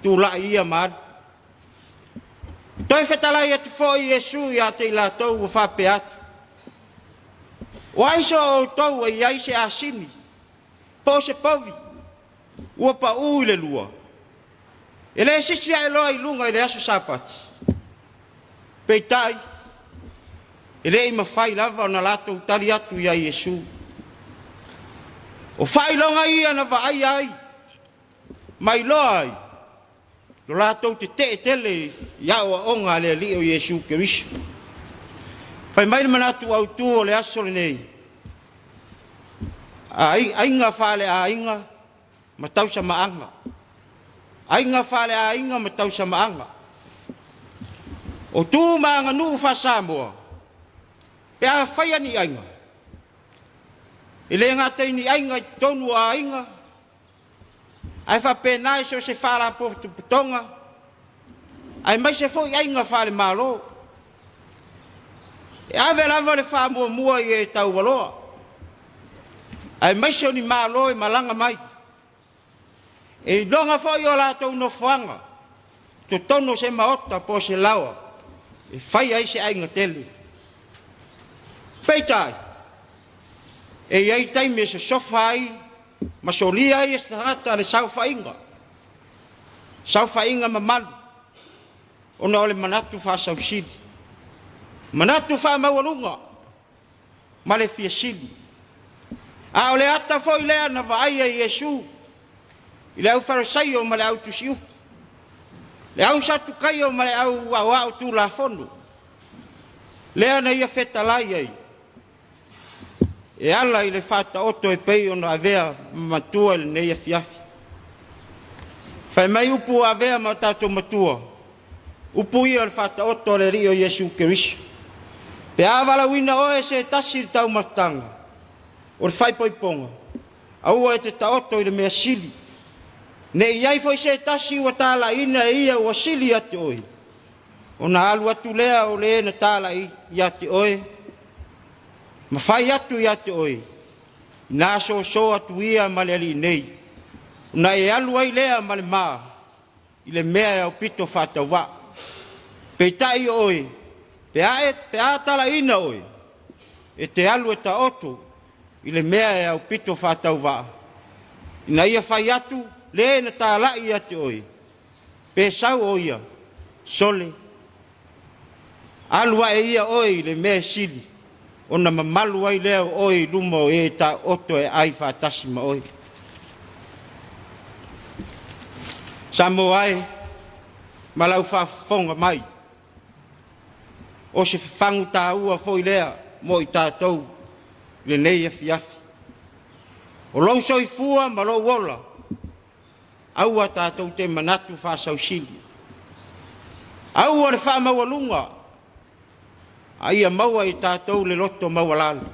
tulai ia ma alu. Toe fetalai atu foi Iesu ia te i latou ua faapea atu, o ai so outou e i ai se asini po o se povi ua pau i le lua, e le sisi ae loa i luga i le aso Sapati? Peitai, e le i mafai lava ona latou tali atu iā Iesu. O faailoga ia na vaaia ai ma iloa ai lo latou tetee tele i aoaoga a le Alii o Iesu Keriso. Fai mai le manatu autu o le aso lenei, aiga faaleaiga ma tausamaaga. Aiga faaleaiga ma tausamaaga. O tu ma aganuu faa-Samoa, pe a faia ni aiga, e le gata i ni aiga i totonu o aiga, ae faapena i so o se faalapotopotoga, aemaise foi aiga faalemalo. E ave lava le faamuamua i e taualoa, aemaise o ni malo e malaga mai. E iloga foi o latou nofoaga totonu o se maota po o se laoa e fai ai se aiga tele. Peitai, e i ai taimi e sosofa ai ma solia ai e se tagata le saofaiga, saofaiga mamalu, ona o le manatu faasausili, manatu faamaualuga ma le fia sili. A o le ata foi lea na vaaia Iesu i le aufarisaio ma le autusiupu, le au satukaio ma le au aoao tulafono, lea na ia fetalai ai. e ala i le faataoto e pei ona avea ma matua i lenei afiafi. Fai mai upu ua avea ma o tatou matua, upu ia o le faataoto a le Alii o Iesu Keriso. Pe a valaauina oe e se tasi i le taumafataga, o le faaipoipoga, aua e te taoto i le mea sili. Ne i i ai foi se tasi ua talaiina e ia ua sili ia te oe, ona alu atu lea o le na talai ia te oe, ma fai atu ia te oe, ina soso atu ia ma le alii nei, ona e alu ai lea ma le ma i le mea e aupito faatauvaa. Peitai o oe, pe a, e, pe a talaiina oe, e te alu e taoto i le mea e aupito faatauvaa, ina ia fai atu le na talai ia te oe, pe sau o ia, sole, alu ae ia oe i le mea e sili, ona mamalu ai lea o oe i luma o e taoto e ai faatasi ma oe. Samoa e, ma lau faafofoga mai, o se fafagu taua foi lea mo i tatou i lenei afiafi. O lou soifua ma lou ola, aua tatou te manatu faasausili. Aua le faamaualuga, a ia maua i tatou le loto maualalo.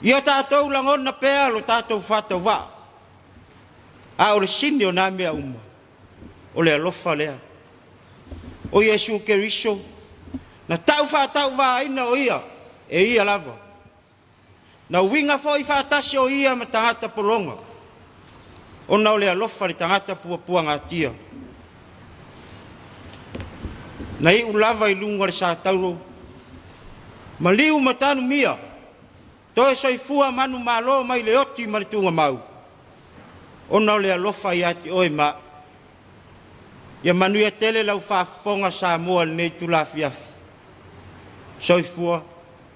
Ia tatou lagona pea lo tatou faatauvaa, a o le sini o nā mea uma, o le alofa lea. O Iesu Keriso, na tau faatauvaaina o ia, e ia lava. Na uiga foi faatasi o ia ma tagata pologa, ona o le alofa i le tagata puapuagatia. Na iu lava i luga o le satauro, maliu ma tanumia, toe soifua manumalo mai le oti ma le tugamau, ona o le alofa ia te oe ma au. Ia manuia tele lau faafofoga Samoa i lenei itula afiafi. Soifua.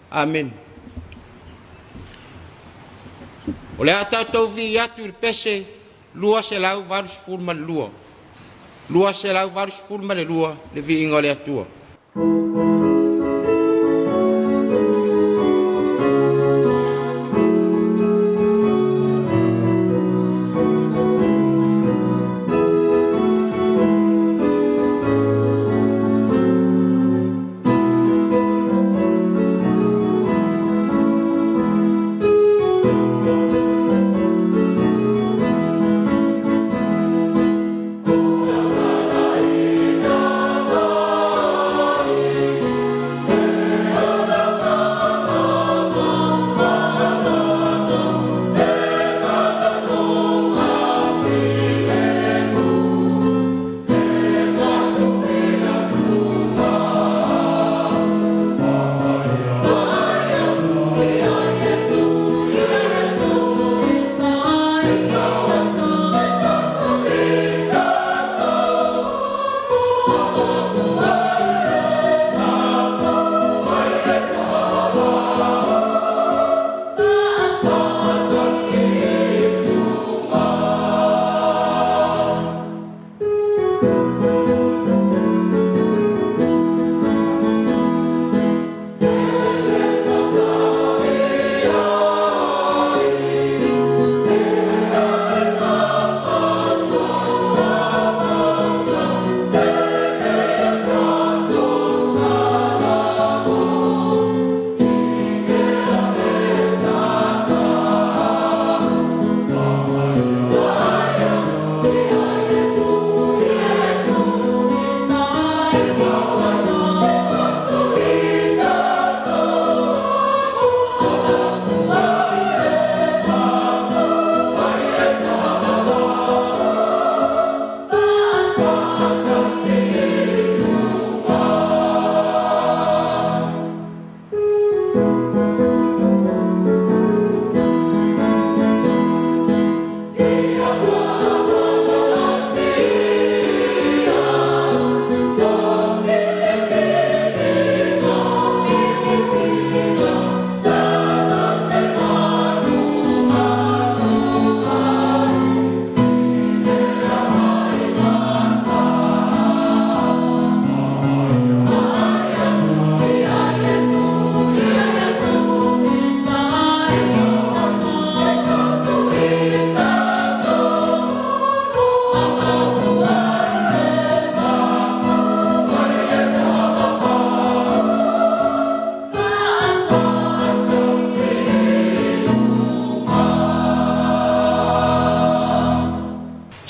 Amene. O le a tatou vivii atu i le pese 282. 282 le viiga o le Atua.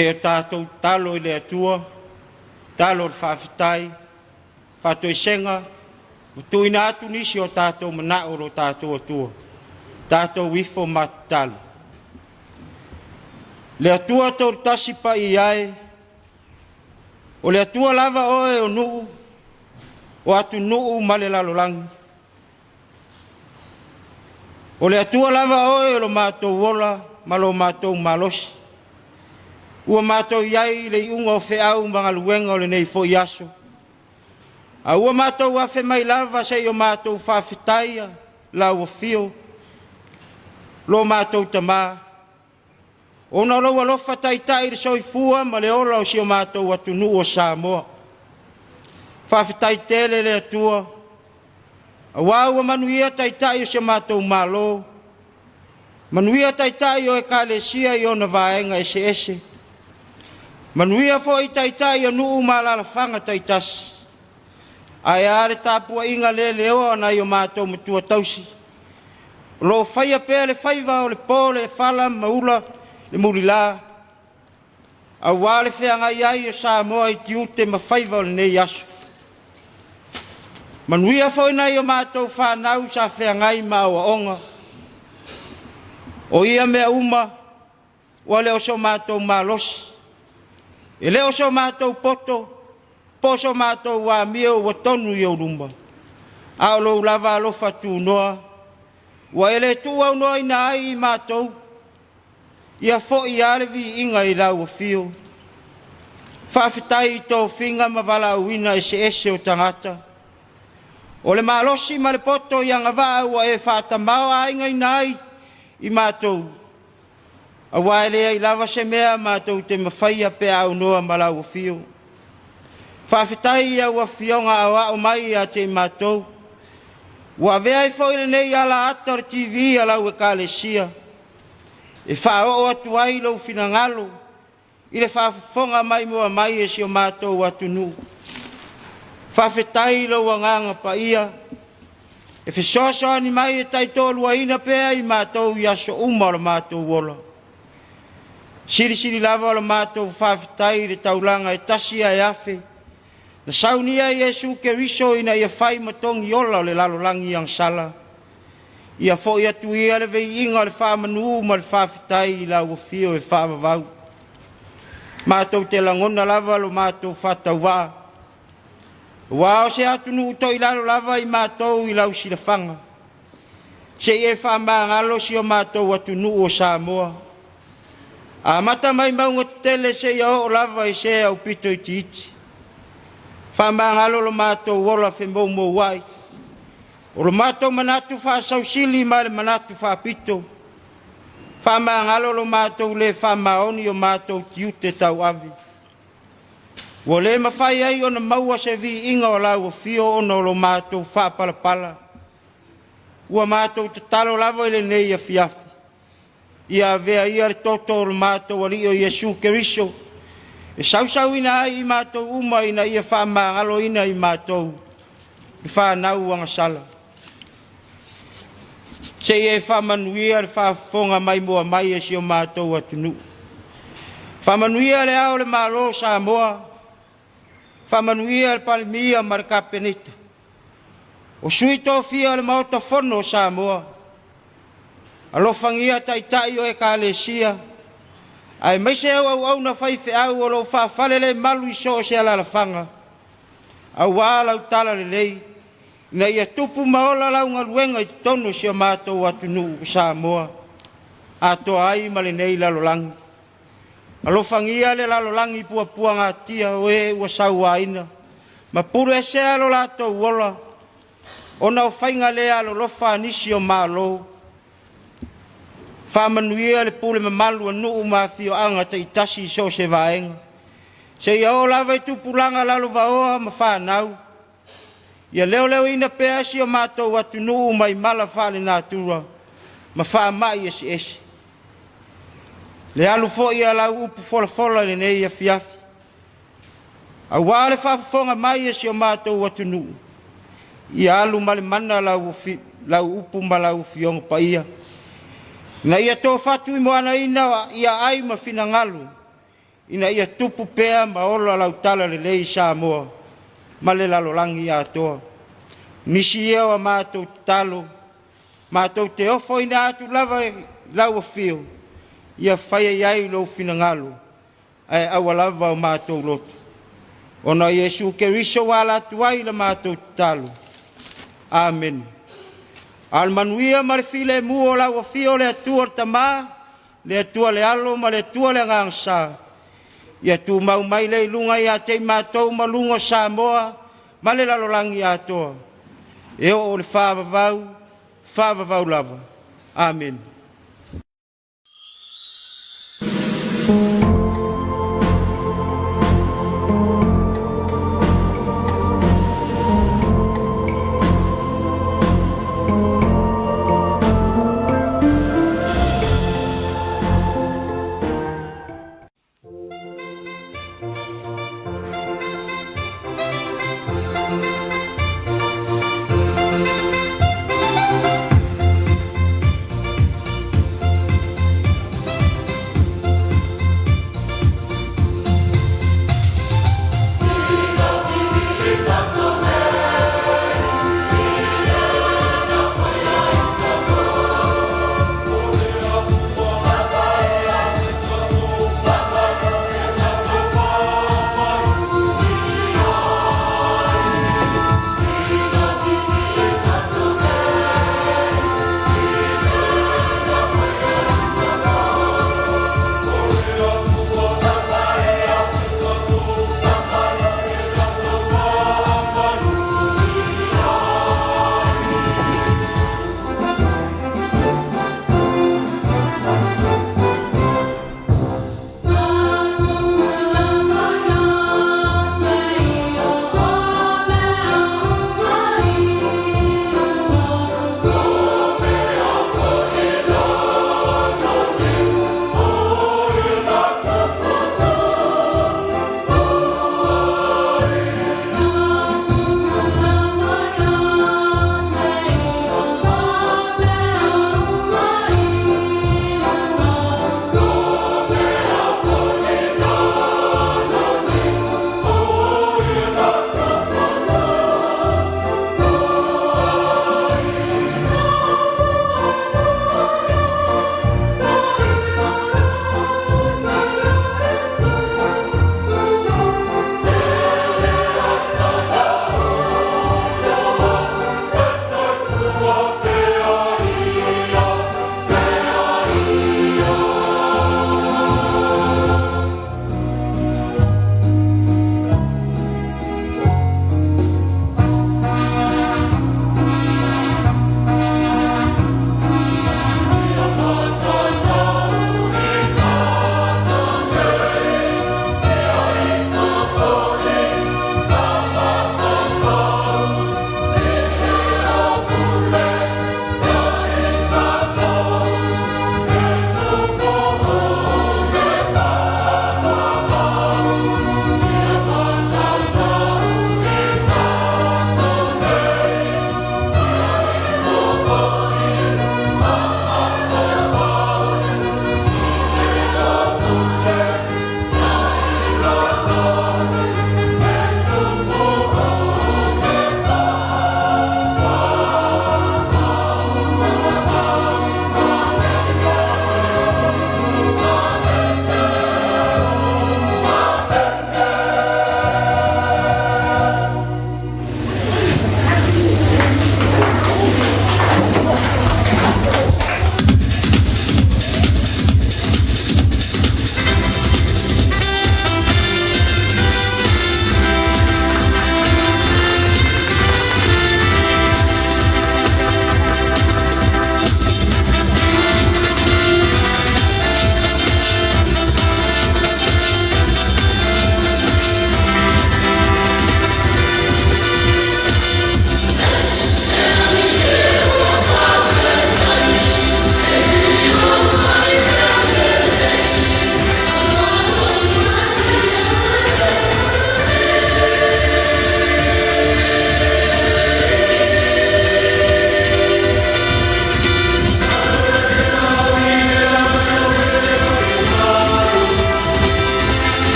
Se o tatou talo i le Atua, talo o le faafetai, faatoesega, ma tuuina atu nisi o tatou manao o lo tatou Atua, tatou ifo ma tatalo. Le Atua tolutasi paia e, o le Atua lava oe o nuu, o atunuu ma le lalolagi. O le Atua lava oe o lo matou ola ma lo matou malosi. Ua matou i ai i le iuga o feau ma galuega o lenei foi aso. A ua matou afe mai lava se i o matou faafetaia lau afio, lo matou Tamā, ona o lou alofa taitai i le soifua ma le ola o si o matou atunuu o Samoa. Faafetai tele le Atua, auā ua manuia taitai o si o matou Malo, manuia taitai o Ekalesia i ona vaega eseese, manuia foi taitai o nuu ma alaalafaga taitasi. Ae a le tapuaiga le leoa a nai o matou matua tausi, o lo o faia pea le faiva o le po le fala ma ula le mulila, auā le feagai ai o Samoa i tiute ma faiva o lenei aso. Manuia foi nai o matou fanau sa feagai ma aoaoga. O ia mea uma ua le o so matou malosi, e le o so matou poto, po o so matou amio ua tonu i ou luma, a o lou lava alofa tunoa ua e le tuuaunoaina ai i matou. Ia foi lava le viiga i lau afio. Faafetai i tofiga ma valaauina eseese o tagata. O le malosi ma le poto i agavaa ua e faatamaoaigaina ai i matou, auā e leai lava se mea matou te mafaia pe a aunoa ma lau afio. Faafetai i au afioga aoao mai ia te i matou, ua avea ai foi lenei alaata o le TV a lau Ekalesia e faaoo atu ai lou finagalo i le faafofoga maimoa mai e si o matou atunuu. Faafetai i lou agaga paia e fesoasoani mai e taitoaluaina pea i matou i aso uma o le matou ola. Silisili lava o le matou faafetai i le taulaga e tasi ae afe, na saunia e Iesu Keriso ina ia fai ma togi ola o le lalolagi agasala. Ia foi atu ia le veiiga o le faamanu ma le faafetai i lau afio e faavavau. Matou te lagona lava lo matou faatauvaa, auā o se atunuu toilalo lava i matou i lau silafaga. Se i e faamagalo si o matou atunuu o Samoa, amata mai mauga tetele seia oo lava i se aupito itiiti. Faamagalo lo matou ola femoumouai, o lo matou manatu faasausili ma le manatu faapito. Faamagalo lo matou le faamaoni o matou tiute tauave. Ua le mafai ai ona maua se viiga o lau afio ona o lo matou faapalapala. Ua matou tatalo lava i lenei afiafi, ia avea ia le toto o lo matou Alii o Iesu Keriso e sausauina ai i matou uma ina ia faamagaloina i matou le fanau agasala. Se i e faamanuia le faafofoga maimoa mai e si o matou atunuu. Faamanuia le ao o le Malo o Samoa, faamanuia le Palemia ma le Kapeneta, o sui tofia o le Maota Fono o Samoa. Alofagia taitai o Ekalesia, aemaise au auauna faifeau o lo o faafalelemalu i so o se alaalafaga, auā lau talalelei, ina ia tupu ma ola lau galuega i totonu o si o matou atunuu o Samoa, atoa ai ma lenei lalolagi. Alofagia le lalolagi puapuagatia o e ua sauaina ma puluesea lo latou ola ona o faiga le alolofa a nisi o Malo. Faamanuia le pule mamalu a nuu ma afioaga taitasi i so o se vaega, seia oo lava i tupulaga lalovaoa ma fanau. Ia leoleoina pea si o matou atunuu mai mala faalenatura ma faamai eseese. Le alu foi a lau upu folafola i lenei afiafi, auā le faafofoga mai e si o matou atunuu, ia alu ma le mana lau, lau upu ma lau afioga paia, ina ia tofatu i moanaina ia ai ma finagalo. ina ia tupu pea ma ola lau talalelei i Samoa ma le lalolagi atoa. Nisi ia o a matou tatalo, matou te ofoina atu lava i lau afio, ia faia i ai lou finagalo, ae aua lava o matou loto. Ona o Iesu Keriso ua ala atu ai le matou tatalo. Amene. A o le manuia ma le filemu o lau afio o le Atua le Tama, le Atua le Alo ma le Atua le Agaga Sa, ia tumau mai lea i luga ia te i matou ma luga o Samoa ma le lalolagi atoa, e oo i le faavavau, faavavau lava. Amene.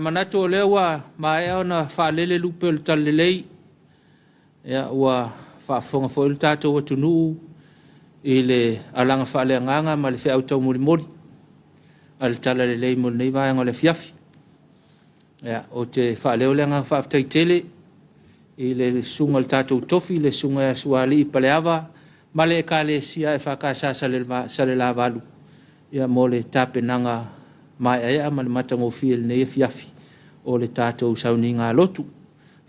manatu o lea ua maea ona faalele lupe o le talalelei, ia, ua faafofoga foi le tatou atunuu i le alaga faaleagaga ma le feau taumolimoli a le talalelei mo lenei vaega o le afiafi. Ia, ou te faaleo le agaga faafetai tele i le susuga i le tatou tofi, le susuga ia Sualii Paleava ma le Ekalesia EFKS Salelavalu, ia, mo le tapenaga maeaea ma le matagofie i lenei afiafi o le tatou sauniga lotu.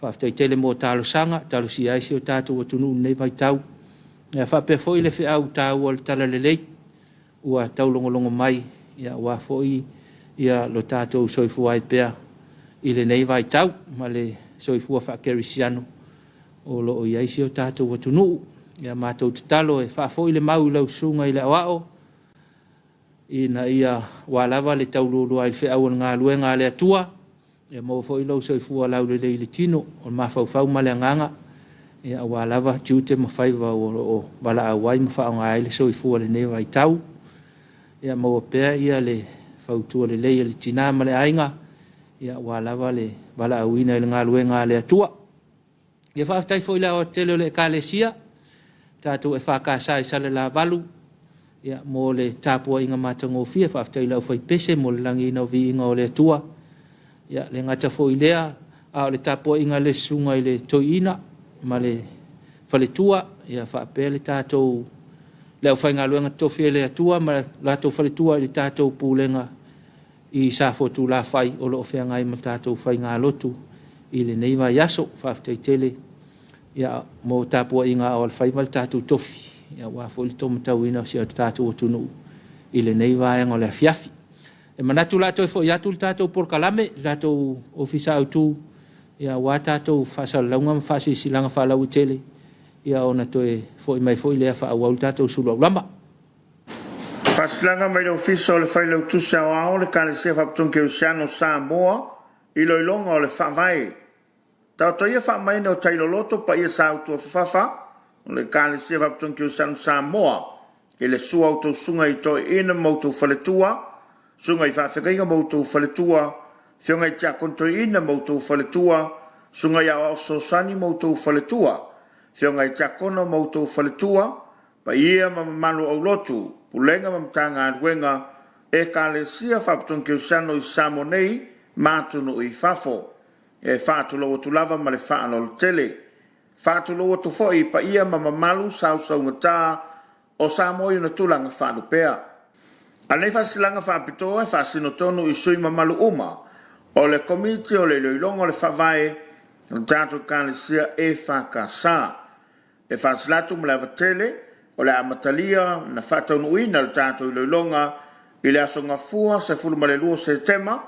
Faafetai tele mo talosaga, talosia ai si o tatou atunuu i lenei vaitau. Ia, faapea foi le feau taua o le talalelei ua taulogologo mai, ia, aua foi ia lo tatou soifua ai pea i lenei vaitau ma le soifua faakerisiano o lo o i ai si o tatou atunuu. Ia matou tatalo e faafoi le mau i lau susuga i le aoao, ina ia ua lava le tauluulua i le feau o le galuega a le Atua, ia maua foi lou soifua laulelei i le tino, o le mafaufau ma le agaga, ia aua lava tiute ma faiva o lo o valaau ai ma faaaoga ai le soifua i lenei vaitau. Ia maua pea ia le fautua lelei a le tina ma le aiga, ia aua lava le valaauina i le galuega a le Atua. Ia faafetai foi i le aoatetele o le Ekalesia, tatou EFKS i Salelavalu, ia, mo le tapuaiga matagofie. Faafetai i le aufaipese mo le lagiina o viiga o le Atua. Ia, le gata foi i lea, a o le tapuaiga a le susuga i le Toeaina ma le faletua, ia faapea le tatou le aufaigaluega totofi a le Atua ma latou faletua i le tatou pulega i Safotulafai o lo o feagai ma tatou faigalotu i lenei vaiaso. Faafetai tele, ia, mo tapuaiga a o alofaiva le tatou tofi, ia, aua foi le taumatauina o si o tatou atunuu i lenei vaega o le afiafi. E manatu o le a toe foi atu le tatou polokalame, le tatou ofisa autu, ia, aua tatou faasalalauga ma faasilasilaga faalauaitele, ia, ona toe foi mai foi lea faaauau le tatou sulu aulama. Faasilasilaga mai le Ofisa o le Failautusi Aoao o le Ekalesia Faapotopotoga Kerisiano o Samoa, Iloiloga o le Faavae. Taoto ia faamaene o tailoloto paia sautuafafafa o le Ekalesia Faapotopotoga Kerisiano o Samoa i le susu o a outou susuga i toeaiina ma outou faletua, susuga i faafeagaiga ma outou faletua, afioga i tiakono toeaiina ma outou faletua, susuga i aoao fesoasoani ma outou faletua, afioga i tiakono ma outou faletua, paia ma mamalu o aulotu, Pulega ma Matagaluega, Ekalesia Faapotopotoga Kerisiano i Samoa nei ma atunuu i fafo. E faatulou atu lava ma le faaaloalo tele. E faatulou atu foi i paia ma mamalu sausaugata o Samoa i ona tulaga faalupea. A o lenei faasilasilaga faapitoa e faasino tonu i sui usufono mamalu uma o le Komiti o le Iloiloga o le Faavae o le tatou Ekalesia EFKS. E faasilasila atu ma le ava tele o le a amatalia ona faataunuuina le tatou iloiloga i le aso Gafua 12 o Setema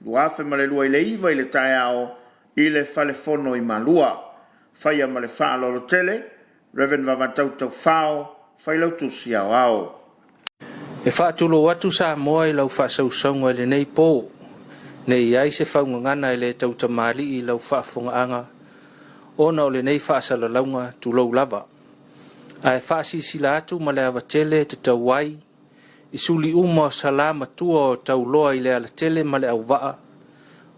2029 i le taeao i le Fale Fono i Malua. Faia ma le faaaloalo tele, Rev. Vavatau Taufao, Failautusi Aoao. E faatulou atu Samoa i lau faasausauga i lenei po, ne i i ai se faugagana e le tautamalii i lau faafofogaaga ona o lenei faasalalauga tulou lava. Ae faasilasila atu ma le ava tele e tatau ai i suli uma o Salamatua o tauloa i le alatele ma le auvaa,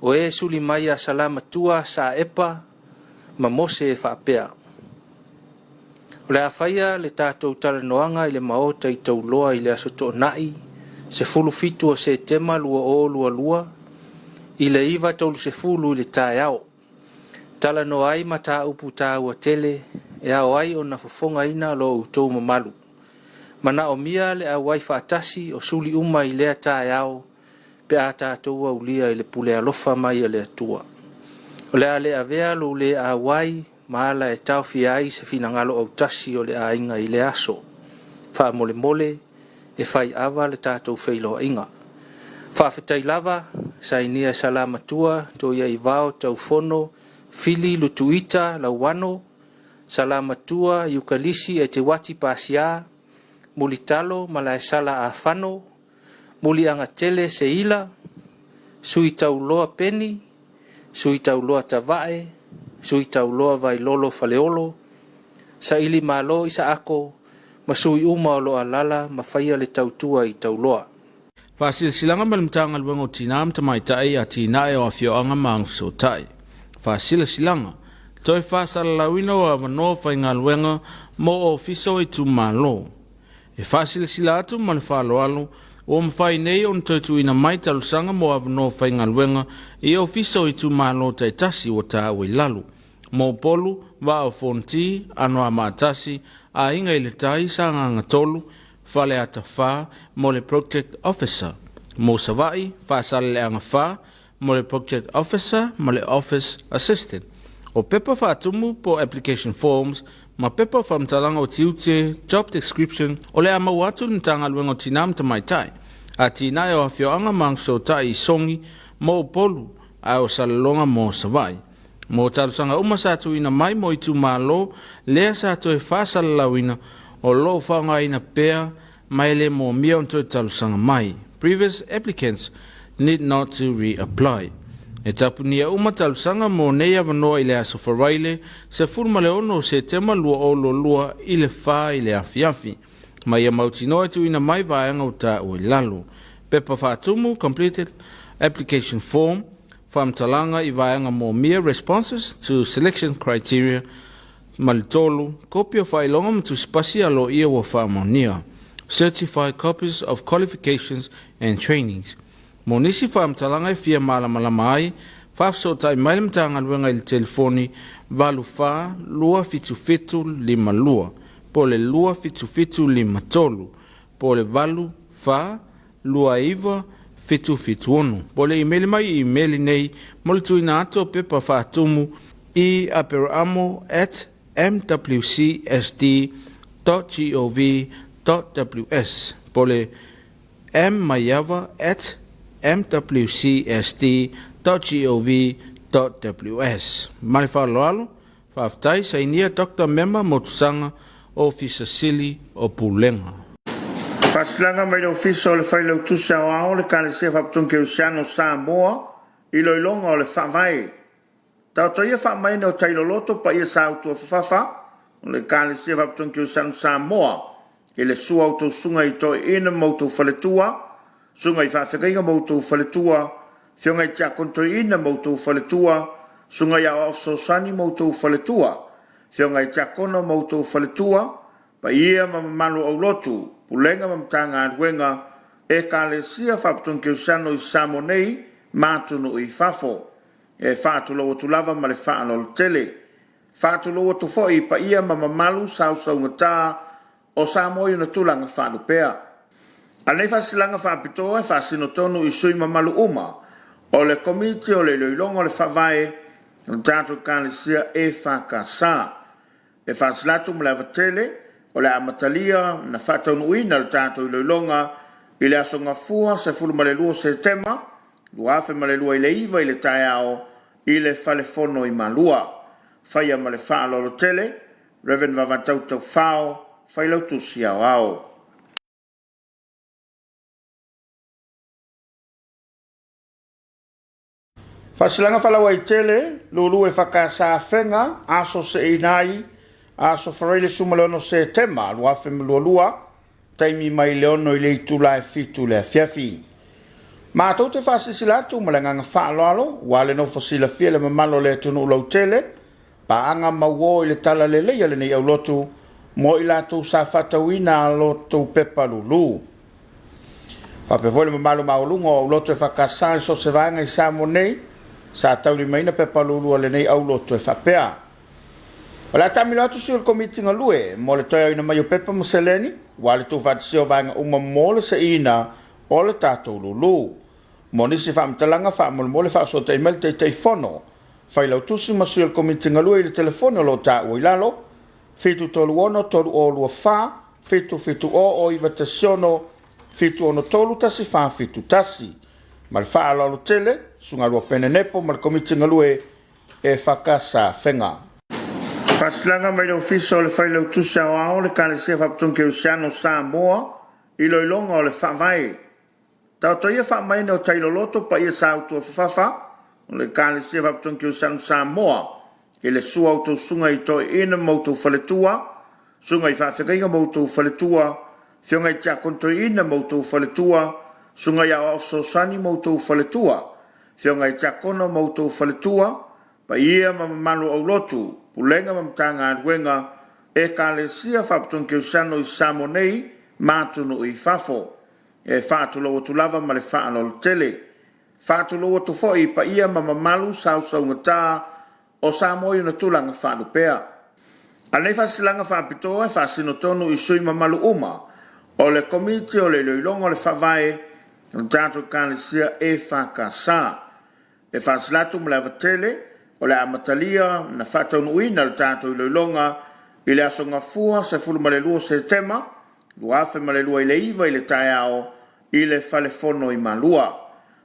o e suli mai ia Salamatua, Saepa ma Mose e faapea, O le a faia le tatou talanoaga i le Maota i Tauloa i le aso Toonai 17 o Setema 2022 i le 9:30 i le taeao. Talanoa ai mataupu taua tele e ao ai ona fofogaina lo outou mamalu. Manaomia le auai faatasi o suli uma i lea taeao pe a tatou aulia i le pule alofa mai a le Atua. O le a le avea lou le auai ma ala e taofia ai se finagalo autasi o le aiga i lea aso. Faamolemole e fai ava le tatou feiloaiga. Faafetai lava, sainia e Salamatua, Toiaivao Taufono, Fili Lutuita Lauano, Salamatua Iukalisi Eteuati Pasia, Mulitalo Malaesala Afano, Muliagatele Seila, Sui Tauloa Peni, Sui Tauloa Tavae, Sui Tauloa Vailolo Faleolo, Saili Malo Isaako, ma sui uma o lo o alala ma faia le tautua i Tauloa. Faasilasilaga mai le Matagaluega o Tinā ma Tamaitai, Atinae o Afioaga ma Agafesootai. Faasilasilaga, Toe faasalalauina o avanoa faigaluega mo Ofisa o Itumalo. E faasilasila atu ma le faaaloalo ua mafai nei ona toe tuuina mai talosaga mo avanoa faigaluega i Ofisa o Itumalo taitasi ua taua i lalo: Mo Upolu, Vaa o Fonoti, Anoamaa 1, Aiga i le Tai, Sagaga 3, Faleata 4 mo le Project Officer. Mo Savaii, Faasaleleaga 4 mo le Project Officer ma le Office Assistant. O pepa faatumu po application forms ma pepa o faamatalaga o tiute job description o le a maua atu i le Matagaluega o Tinā ma Tamaitai, Atinae o Afioaga ma Agafesootai i Sogi mo Upolu a o Salelologa mo Savaii. Mo talosaga uma sa tuuina mai mo itumalo lea sa toe faasalalauina, o lo o faaaogaina pea ma e le moomia ona toe talosaga mai. Previous applicants need not to reapply. E tapunia uma talosaga mo nei avanoa i le aso Faraile 16 o Setema 2022 i le 4 i le afiafi. Ma ia mautinoa e tuuina mai vaega ua taua i lalo: Pepa faatumu completed application form, faamatalaga i vaega moomia responses to selection criteria ma le 3 kopi o faailoga ma tusipasi aloaia ua faamaonia, certified copies of qualifications and trainings. Mo nisi faamatalaga e fia malamalama ai, faafesootai mai le Matagaluega i le telefoni 84 277 52 po o le 277 53 po o le 84 29 776 po o le imeli mai i imeli nei mo le tuuina atu o pepa faatumu i aperaamo@mwcsd.gov.ws po o le mmaiava@mwcsd.gov.ws. Ma le faaaloalo, faafetai. Sainia Dr. Mema Motusaga, Ofisa Sili o Pulega. Faasilasilaga mai le Ofisa o le Failautusi Aoao o le Ekalesia Faapotopoto Kerisiano o Samoa, Iloiloga o le Faavae. Taoto ia faamaene o tailoloto paia sautuafafafa o le Ekalesia Faapotopoto Kerisiano o Samoa i le susu o a outou susuga i toeaiina ma outou faletua, susuga i faafeagaiga ma outou faletua, afioga i tiakono toeaiina ma outou faletua, susuga i aoao fesoasoani ma outou faletua, afioga i tiakono ma outou faletua, paia ma mamalu o aulotu, pulega ma Matagaluega, Ekalesia Faapotopoto Kerisiano i Samoa nei ma atunuu i fafo. E faatulou atu lava ma le faaaloalo tele. Faatulou atu foi i paia ma mamalu sausaugata o Samoa i ona tulaga faalupea. A o lenei faasilasilaga faapitoa e faasino tonu i sui usufono mamalu uma o le Komiti o le Iloiloga o le Faavae o le tatou Ekalesia EFKS. E faasilasila atu ma le ava tele o le a amatalia ona faataunuuina le tatou iloiloga i le aso Gafua 12 o Setema 2022 i le 9 i le taeao i le Fale Fono i Malua. Faia ma le faaaloalo tele, Rev. Vavatau Taufao, Failautusi Aoao. Faasilasilaga Faalauaitele, Lulu EFKS Afega, aso seina ai, aso Faraile 16 Setema 2022, taimi mai le 6 i le itula e 7 i le afiafi. Matou te faasilasila atu ma le agaga faaaloalo, ua le nofo silafia le mamalu o le atunuu lautele, paaga mauo i le talalelei a lenei aulotu mo i latou sa faatauina a lotu pepa lulu. Faapea foi le mamalu maualuga o aulotu e EFKS i so o se vaega i Samoa nei, sa taulimaina pepa lulu a lenei aulotu e faapea. O le a taamilo atu sui o le Komiti Galue mo le toe aoina mai o pepa ma seleni, ua le tuufaatasia o vaega uma mo le seiina o le tatou lulu. Mo nisi faamatalaga faamolemole faasoatai mai le Taitaifono, Failautusi ma sui o le Komiti Galue i le telefoni o lo o taua i lalo, 736 3024 770 916 763 1471. Ma le faaaloalo tele, Susuga Luapene Nepo ma le Komiti Galue EFKS Afega. Faasilasilaga mai le Ofisa o le Failautusi Aoao o le Ekalesia Faapotopoto Kerisiano o Samoa, Iloiloga o le Faavae. Taoto ia faamaene o tailoloto paia sautuafafafa o le Ekalesia Faapotopoto Kerisiano o Samoa i le susu o a outou susuga i toeaiina ma outou faletua, susuga i faafeagaiga ma outou faletua, afioga i tiakono toeaiina ma outou faletua, Susuga i Aoao Fesoasoani ma outou faletua, Afioga i Tiakono ma outou faletua, paia ma mamalu o aulotu, Pulega ma Matagaluega, Ekalesia Faapotopotoga Kerisiano i Samoa nei ma atunuu i fafo. E faatulou atu lava ma le faaaloalo tele. E faatulou atu foi i paia ma mamalu sausaugata o Samoa i ona tulaga faalupea. A o lenei faasilasilaga faapitoa e faasino tonu i sui usufono mamalu uma o le Komiti o le Iloiloga o le Faavae o le tatou Ekalesia EFKS. E faasilasila atu ma le ava tele o le a amatalia ona faataunuuina le tatou iloiloga i le aso Gafua 12 o Setema 2029 i le taeao i le Fale Fono i Malua.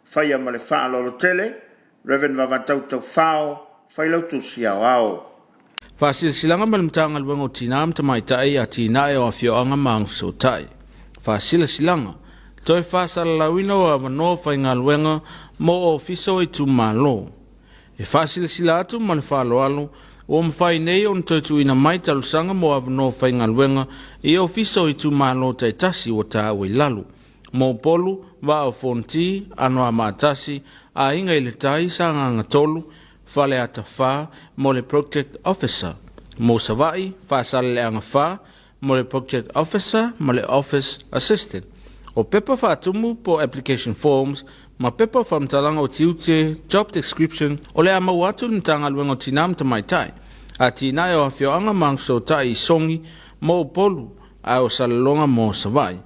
Faia ma le faaaloalo tele, Rev. Vavatau Taufao, Failautusi Aoao. Faasilasilaga ma le Matagaluega o Tina ma Tamaitai, Atinae o Afioaga ma Agafesootai. Faasilasilaga, Toe faasalalauina o avanoa faigaluega mo Ofisa o Itumalo. E faasilasila atu ma le faaaloalo ua mafai nei ona toe tuuina mai talosaga mo avanoa faigaluega i Ofisa o Itumalo taitasi ua taua i lalo: mo Upolu, Vaa o Fonoti, Anoamaa 1, Aiga i le Tai, Sagaga 3, Faleata 4 mo le Project Officer; mo Savaii, Faasaleleaga 4 mo le Project Officer ma le Office Assistant. O pepa faatumu po application forms ma pepa faamatalaga o tiute job description o le a maua atu i le Matagaluega o Tina ma Tamaitai, Atinae o Afioaga ma Agafesootai i Sogi mo Upolu, a o Salelologa mo Savaii.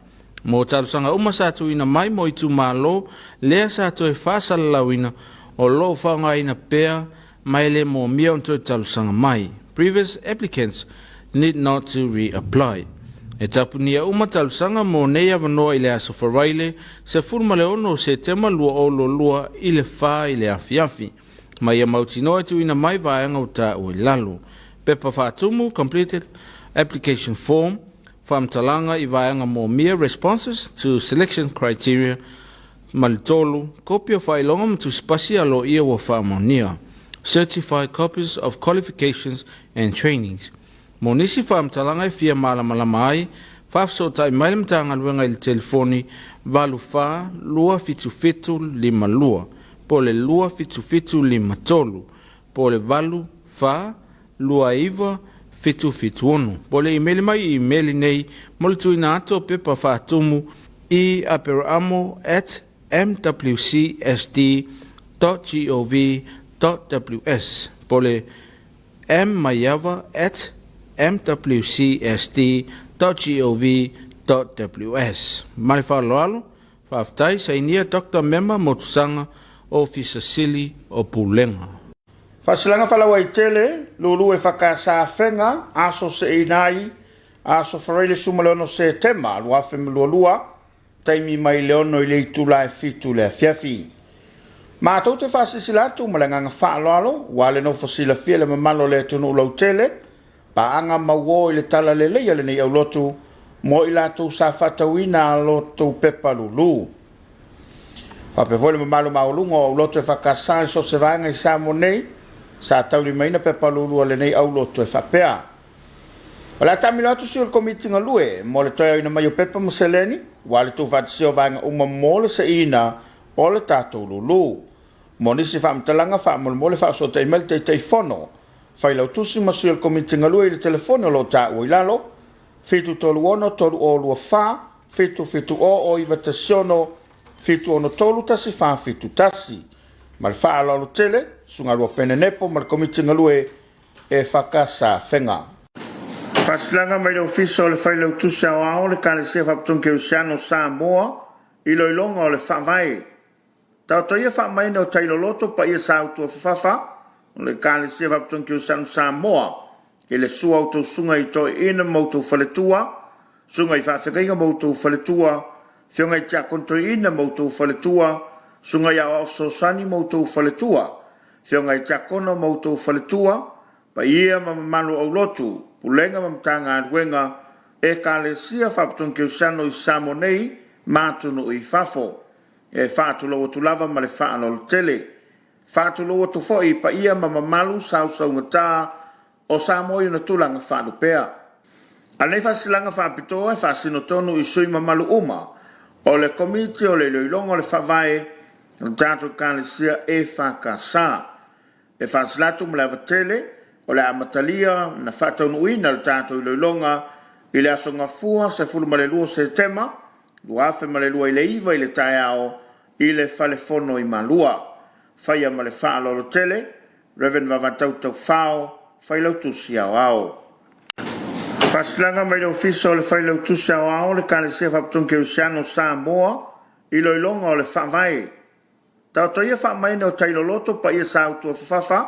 Mo talosaga uma sa tuuina mai mo itumalo lea sa toe faasalalauina, o lo o faaaogaina pea ma e le moomia ona toe talosaga mai. Previous applicants need not to reapply. E tapunia uma talosaga mo nei avanoa i le aso Faraile 16 o Setema 2022 i le 4 i le afiafi. Ma ia mautinoa e tuuina mai vaega o taua i lalo: Pepa faatumu completed application form, faamatalaga i vaega moomia responses to selection criteria, ma le 3, kopi o faailoga ma tusipasi a loia ua faamaonia, certified copies of qualifications and trainings. Mo nisi faamatalaga e fia malamalama ai, faafesootai mai le Matagaluega i le telefoni 84 277 52 po o le 277 53 po o le 84 29 776 po o le imeli mai i imeli nei mo le tuuina atu o pepa faatumu i aperaamo@mwcsd.gov.ws po o le mmaiava@mwcsd.gov.ws. Ma le faaaloalo, faafetai. Sainia Dr. Mema Motusaga, Ofisa Sili o Pulega. Faasilaga faalauaitele, Lulu e whakasa Afega, aso seʻi aso Faraile 16 Setema 2022, taimi mai le 6 i le itula e 7 le afiafi. Matou te faasilasila atu ma le agaga faaaloalo, ua le nofo silafia le mamalu o le atunuu lautele, paaga mauō i le talalelei a lenei aulotu mo i latou sa faatauina a lotou pepa lulu. Faapea foi le mamalu maualuga o aulotu e faakasa i so o se vaega i Samoa nei, sa taulimaina pepa lulu a lenei aulotu e faapea. O le a taamilo atu sui o le Komiti galue mo le toe aoina mai o pepa ma seleni, ua le tuufaatasia o vaega uma mo le seiina o le tatou lulu. Mo nisi faamatalaga faamolemole faaosootai mai le Taitaifono, Failautusi ma sui o le Komiti galue i le telefoni o lo o taua i lalo, 736 3024 770 916 763 1471. Ma le faaaloalo tele, Susuga Luapene Nepo ma le Komiti galue e FK Afega. Faasilaga mai le Ofisa o le Failautusi Aoao o le Ekalesia Faapotopotoga Kerisiano Samoa, Iloiloga o le Faavae. Taoto ia faamaene o tailoloto paia sautuafafafa o le Ekalesia Faapotopotoga Kerisiano Samoa i le sua o outou susuga i toeaiina ma outou faletua, susuga i faafeagaiga ma outou faletua, afioga i tiakono toeaiina ma outou faletua, susuga i aoao fesoasoani ma outou faletua, afioga i tiakono ma outou faletua, paia ma mamalu o aulotu, Pulega ma Matagaluega, Ekalesia Faapotopotoga Kerisiano i Samoa nei ma atunuu i fafo. E faatulou atu lava ma le faaaloalo tele. Faatulou atu foi i paia ma mamalu sausaugata o Samoa i ona tulaga faalupea. A o lenei faasilasilaga faapitoa e faasino tonu i sui usufono mamalu uma o le Komiti o le Iloiloga o le Faavae o le tatou Ekalesia EFKS. E faasala atu ma le ava tele, o le a amatalia ona faataunuuina le tatou iloiloga i le aso Gafua 12 o Setema 2029 i le taeao i le Fale Fono i Malua. Faia ma le faaaloalo tele, Rev. Vavatau Taufao, Failautusi Aoao. Faasilaga mai le Ofisa o le Failautusi Aoao o le Ekalesia Faapotopotoga Kerisiano o Samoa, Iloiloga o le Faavae. Taoto ia faamaene o tai loloto paia sautuafafafa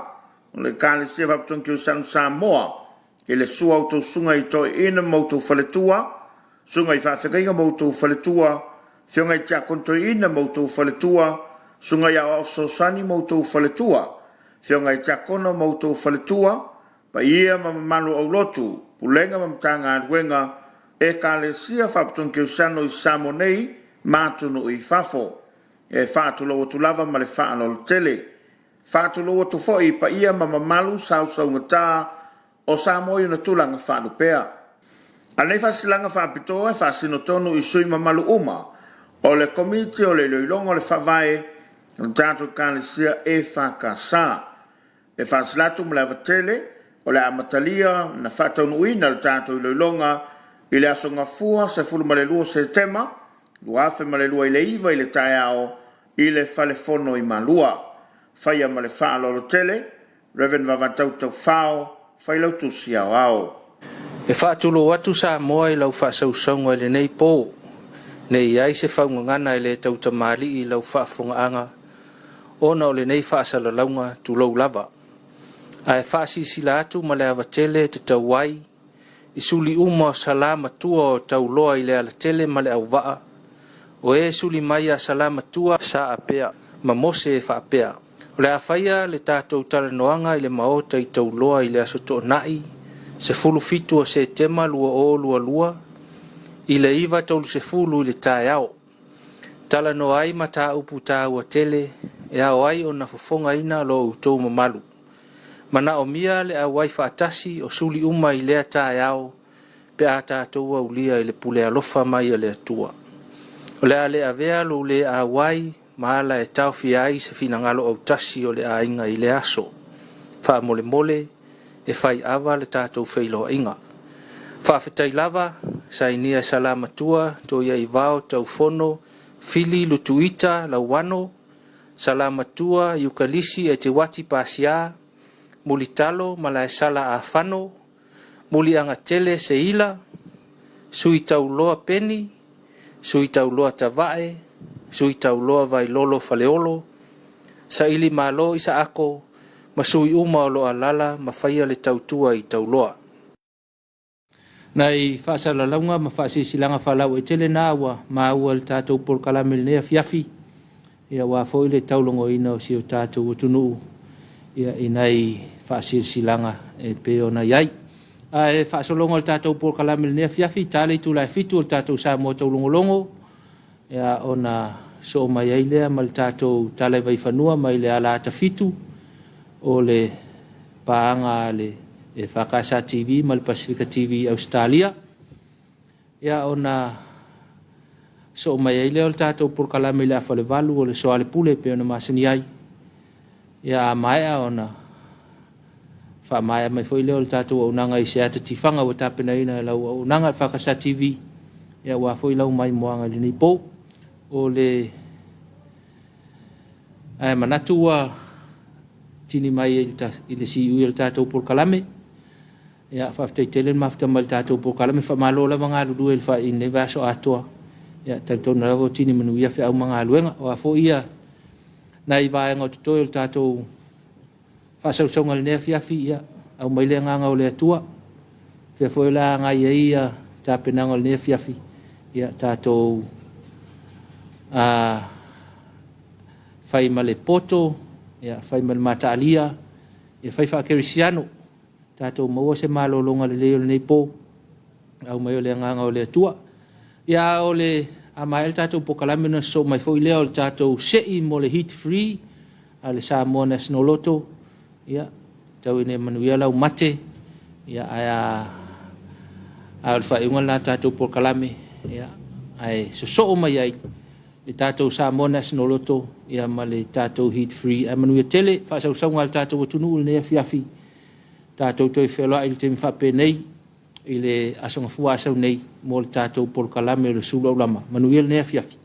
o le Ekalesia Faapotopotoga Kerisiano o Samoa i le susu o a outou susuga i toeaiina ma outou faletua, susuga i faafeagaiga ma outou faletua, afioga i tiakono toeaina ma outou faletua, susuga i aoao fesoasoani ma outou faletua, afioga i tiakono ma outou faletua, paia ma mamalu o aulotu, Pulega ma Matagaluega, Ekalesia Faapotopotoga Kerisiano i Samoa nei ma atunuu i fafo. E faatulou atu lava ma le faaaloalo tele. E faatulou atu foi i paia ma mamalu sausaugata o Samoa i ona tulaga faalupea. A o lenei faasilasilaga faapitoa e faasino tonu i sui usufono mamalu uma o le Komiti o le Iloiloga o le Faavae o le tatou Ekalesia EFKS. E faasila atu ma le ava tele, o le a amatalia ona faataunuuina le tatou iloiloga i le aso Gafua 12 o Setema 2029 i le taeao i le Fale Fono i Malua. Faia ma le faaaloalo tele, Rev. Vavatau Taufao, Failautusi Aoao. E faatulou atu Samoa i lau faasausauga i lenei po, ne i i ai se faugagana e le tautamalii i lau faafofogaaga ona o lenei faasalalauga tulou lava. Ae faasilasila atu ma le ava tele e tatau ai i suli uma o Salamatua o tauloa i le alatele ma le auvaa, o e suli mai ia Salamatua Saapea ma Mose e faapea, o le a faia le tatou talanoaga i le Maota i Tauloa i le aso Toonai 17 o Setema 2022 i le 9:30 i le taeao. Talanoa ai mataupu taua tele e ao ai ona fofogaina lo outou mamalu. Manaomia le auai faatasi o suli uma i lea taeao pe a tatou aulia i le pule alofa mai a le Atua. O le a le avea lou le auai ma ala e taofia ai se finagalo autasi o le aiga i lea aso. Faamolemole e fai ava le tatou feiloaiga. Faafetai lava, sainia e Salamatua Toiaivao Taufono Fili Lutuita Lauano, Salamatua Iukalisi Eteuati Pasia, Mulitalo Malaesala Afano, Muliagatele Seila, Sui Tauloa Peni, Sui Tauloa Tavae, Sui Tauloa Vailolo Faleolo, Saili Malo Isaako, ma sui uma o lo alala ma faia le tautua i Tauloa. Nai faasalalauga ma faasilasilaga faalauaitele na ua maua i le tatou polokalame i lenei afiafi, ia aua foi le taulagoina o si o tatou atunuu ia i nai faasilasilaga e pei ona i ai. Ae faasologa o le tatou polokalame i lenei afiafi, ta le itula e 7 o le tatou Samoa Taulogologo, ia ona soo mai ai lea ma le tatou tala i vaifanua mai le ala ata 7 o le paaga a le EFKS TV ma le Pasifika TV i Ausetalia. Ia ona soo mai ai lea o le tatou polokalame i le afa o le 8 o le Soalepule pei ona masani ai. Ia a maea ona faamaea mai foi lea o le tatou auaunaga i se ata tifaga ua tapenaina e lau auaunaga le EFKS TV, ia aua foi lau maimoaga i lenei po. O le ae manatu ua tini mai i le siui o le tatou polokalame. Ia faafetai tele le mafuta mai le tatou polokalame, faamalo lava galulue i le fai nei vaiaso atoa. Ia talitonu lava o tini manuia feau ma galuega. O a foi ia nai vaega o totoe o le tatou faasausauga i lenei afiafi, ia aumai le agaga o le Atua. Fea foi o le a agai ai ia tapenaga o lenei afiafi, ia tatou fai ma le poto, ia fai ma le mataalia, ia fai faakerisiano, tatou maua se malologa lelei o lenei po, aumai o le agaga o le Atua. Ia o le a maea le tatou polokalame na sosoo mai foi lea o le tatou sei mo le Heat Free a le Samoa National Lotto. Ia tau ina manuia lau mate. Ia ae a o le faaiuga lena o le tatou polokalame. Ia ae sosoo mai ai le tatou Samoa National Lotto ia ma le tatou Heat Free. Ae manuia tele faasausauga a le tatou atunuu i lenei afiafi. Tatou toe feiloai i le taimi faapenei i le Aso Gafua a sau nei mo le tatou polokalame o le Sulu Aulama. Manuia lenei afiafi.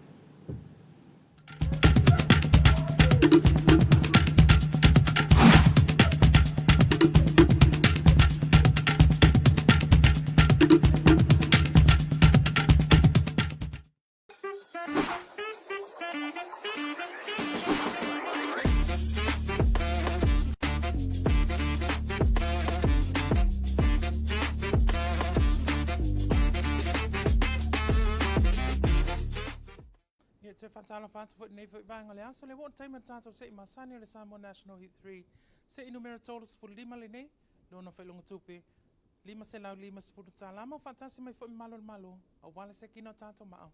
Ia, toe faatalofa atu foi i lenei foi vaega o le aso. Le ua oo le taimi o le tatou se'i masani o le Samoa National Heat 3. Se'i numera 35 lenei, lona faailoga tupe $550 ma ua faatasi mai foi ma Malo o le Malo aua le siakiina o tatou maa.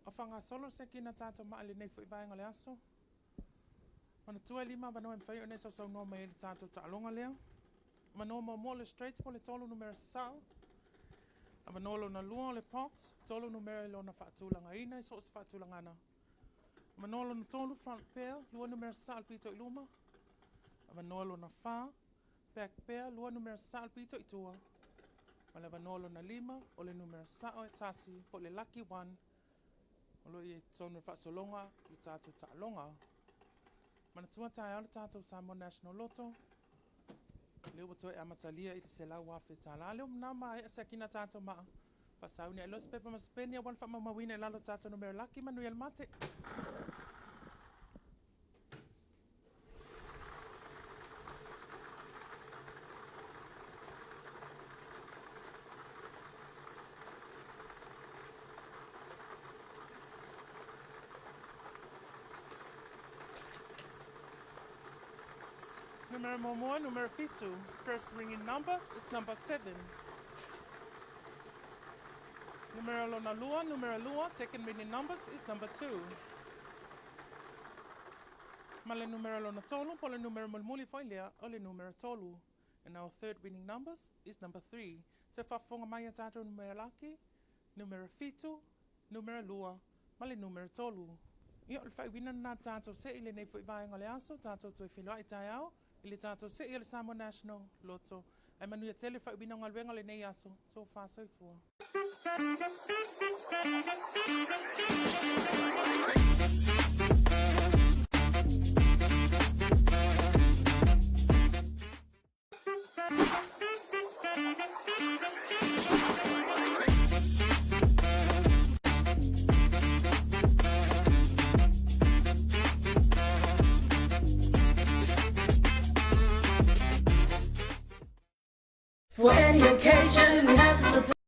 O faagasolo le siakiina o tatou maa i lenei foi vaega o le aso. Manatua e lima avanoa e mafai ona e sausaunoa mai ai i le tatou taaloga lea. Avanoa muamua o le straight po o le tolu numera sasao. Avanoa lona lua o le box, tolu numera i lona faatulagaina i so o se faatulagana. Avanoa lona tolu front pair, lua numera sasao i le pito i luma. Avanoa lona fa, back pair, lua numera sasao i le pito i tua. Ma le avanoa lona lima, o le numera sao e tasi po o le lucky one o lo o i ai i totonu o le faasologa i le tatou taaloga. Manatua taeao le tatou Samoa National Lotto, lea ua toe amatalia i le $100,000. Lea ua na maea siakina tatou maa. Faasauni ai loa se pepa ma se peni aua le faamaumauina i lalo o tatou numera laki. Manuia le mate. Numera muamua, numera fitu. First ringing number is number 7. Numera lona lua, numera lua. Second ringing numbers is number 2. Ma le numera lona tolu, po o le numera mulimuli foi lea o le numera tolu. And our third winning numbers is number 3. Toe faafofoga mai a tatou numera laki, numera fitu, numera lua, ma le numera tolu. Ia, o le faaiuina lena tatou se'i i lenei foi vaega o le aso, tatou toe feiloai taeao i le tatou se'i o le Samoa National Lotto. Ae manuia tele le faaiuina o galuega o lenei aso. Tofa soifua.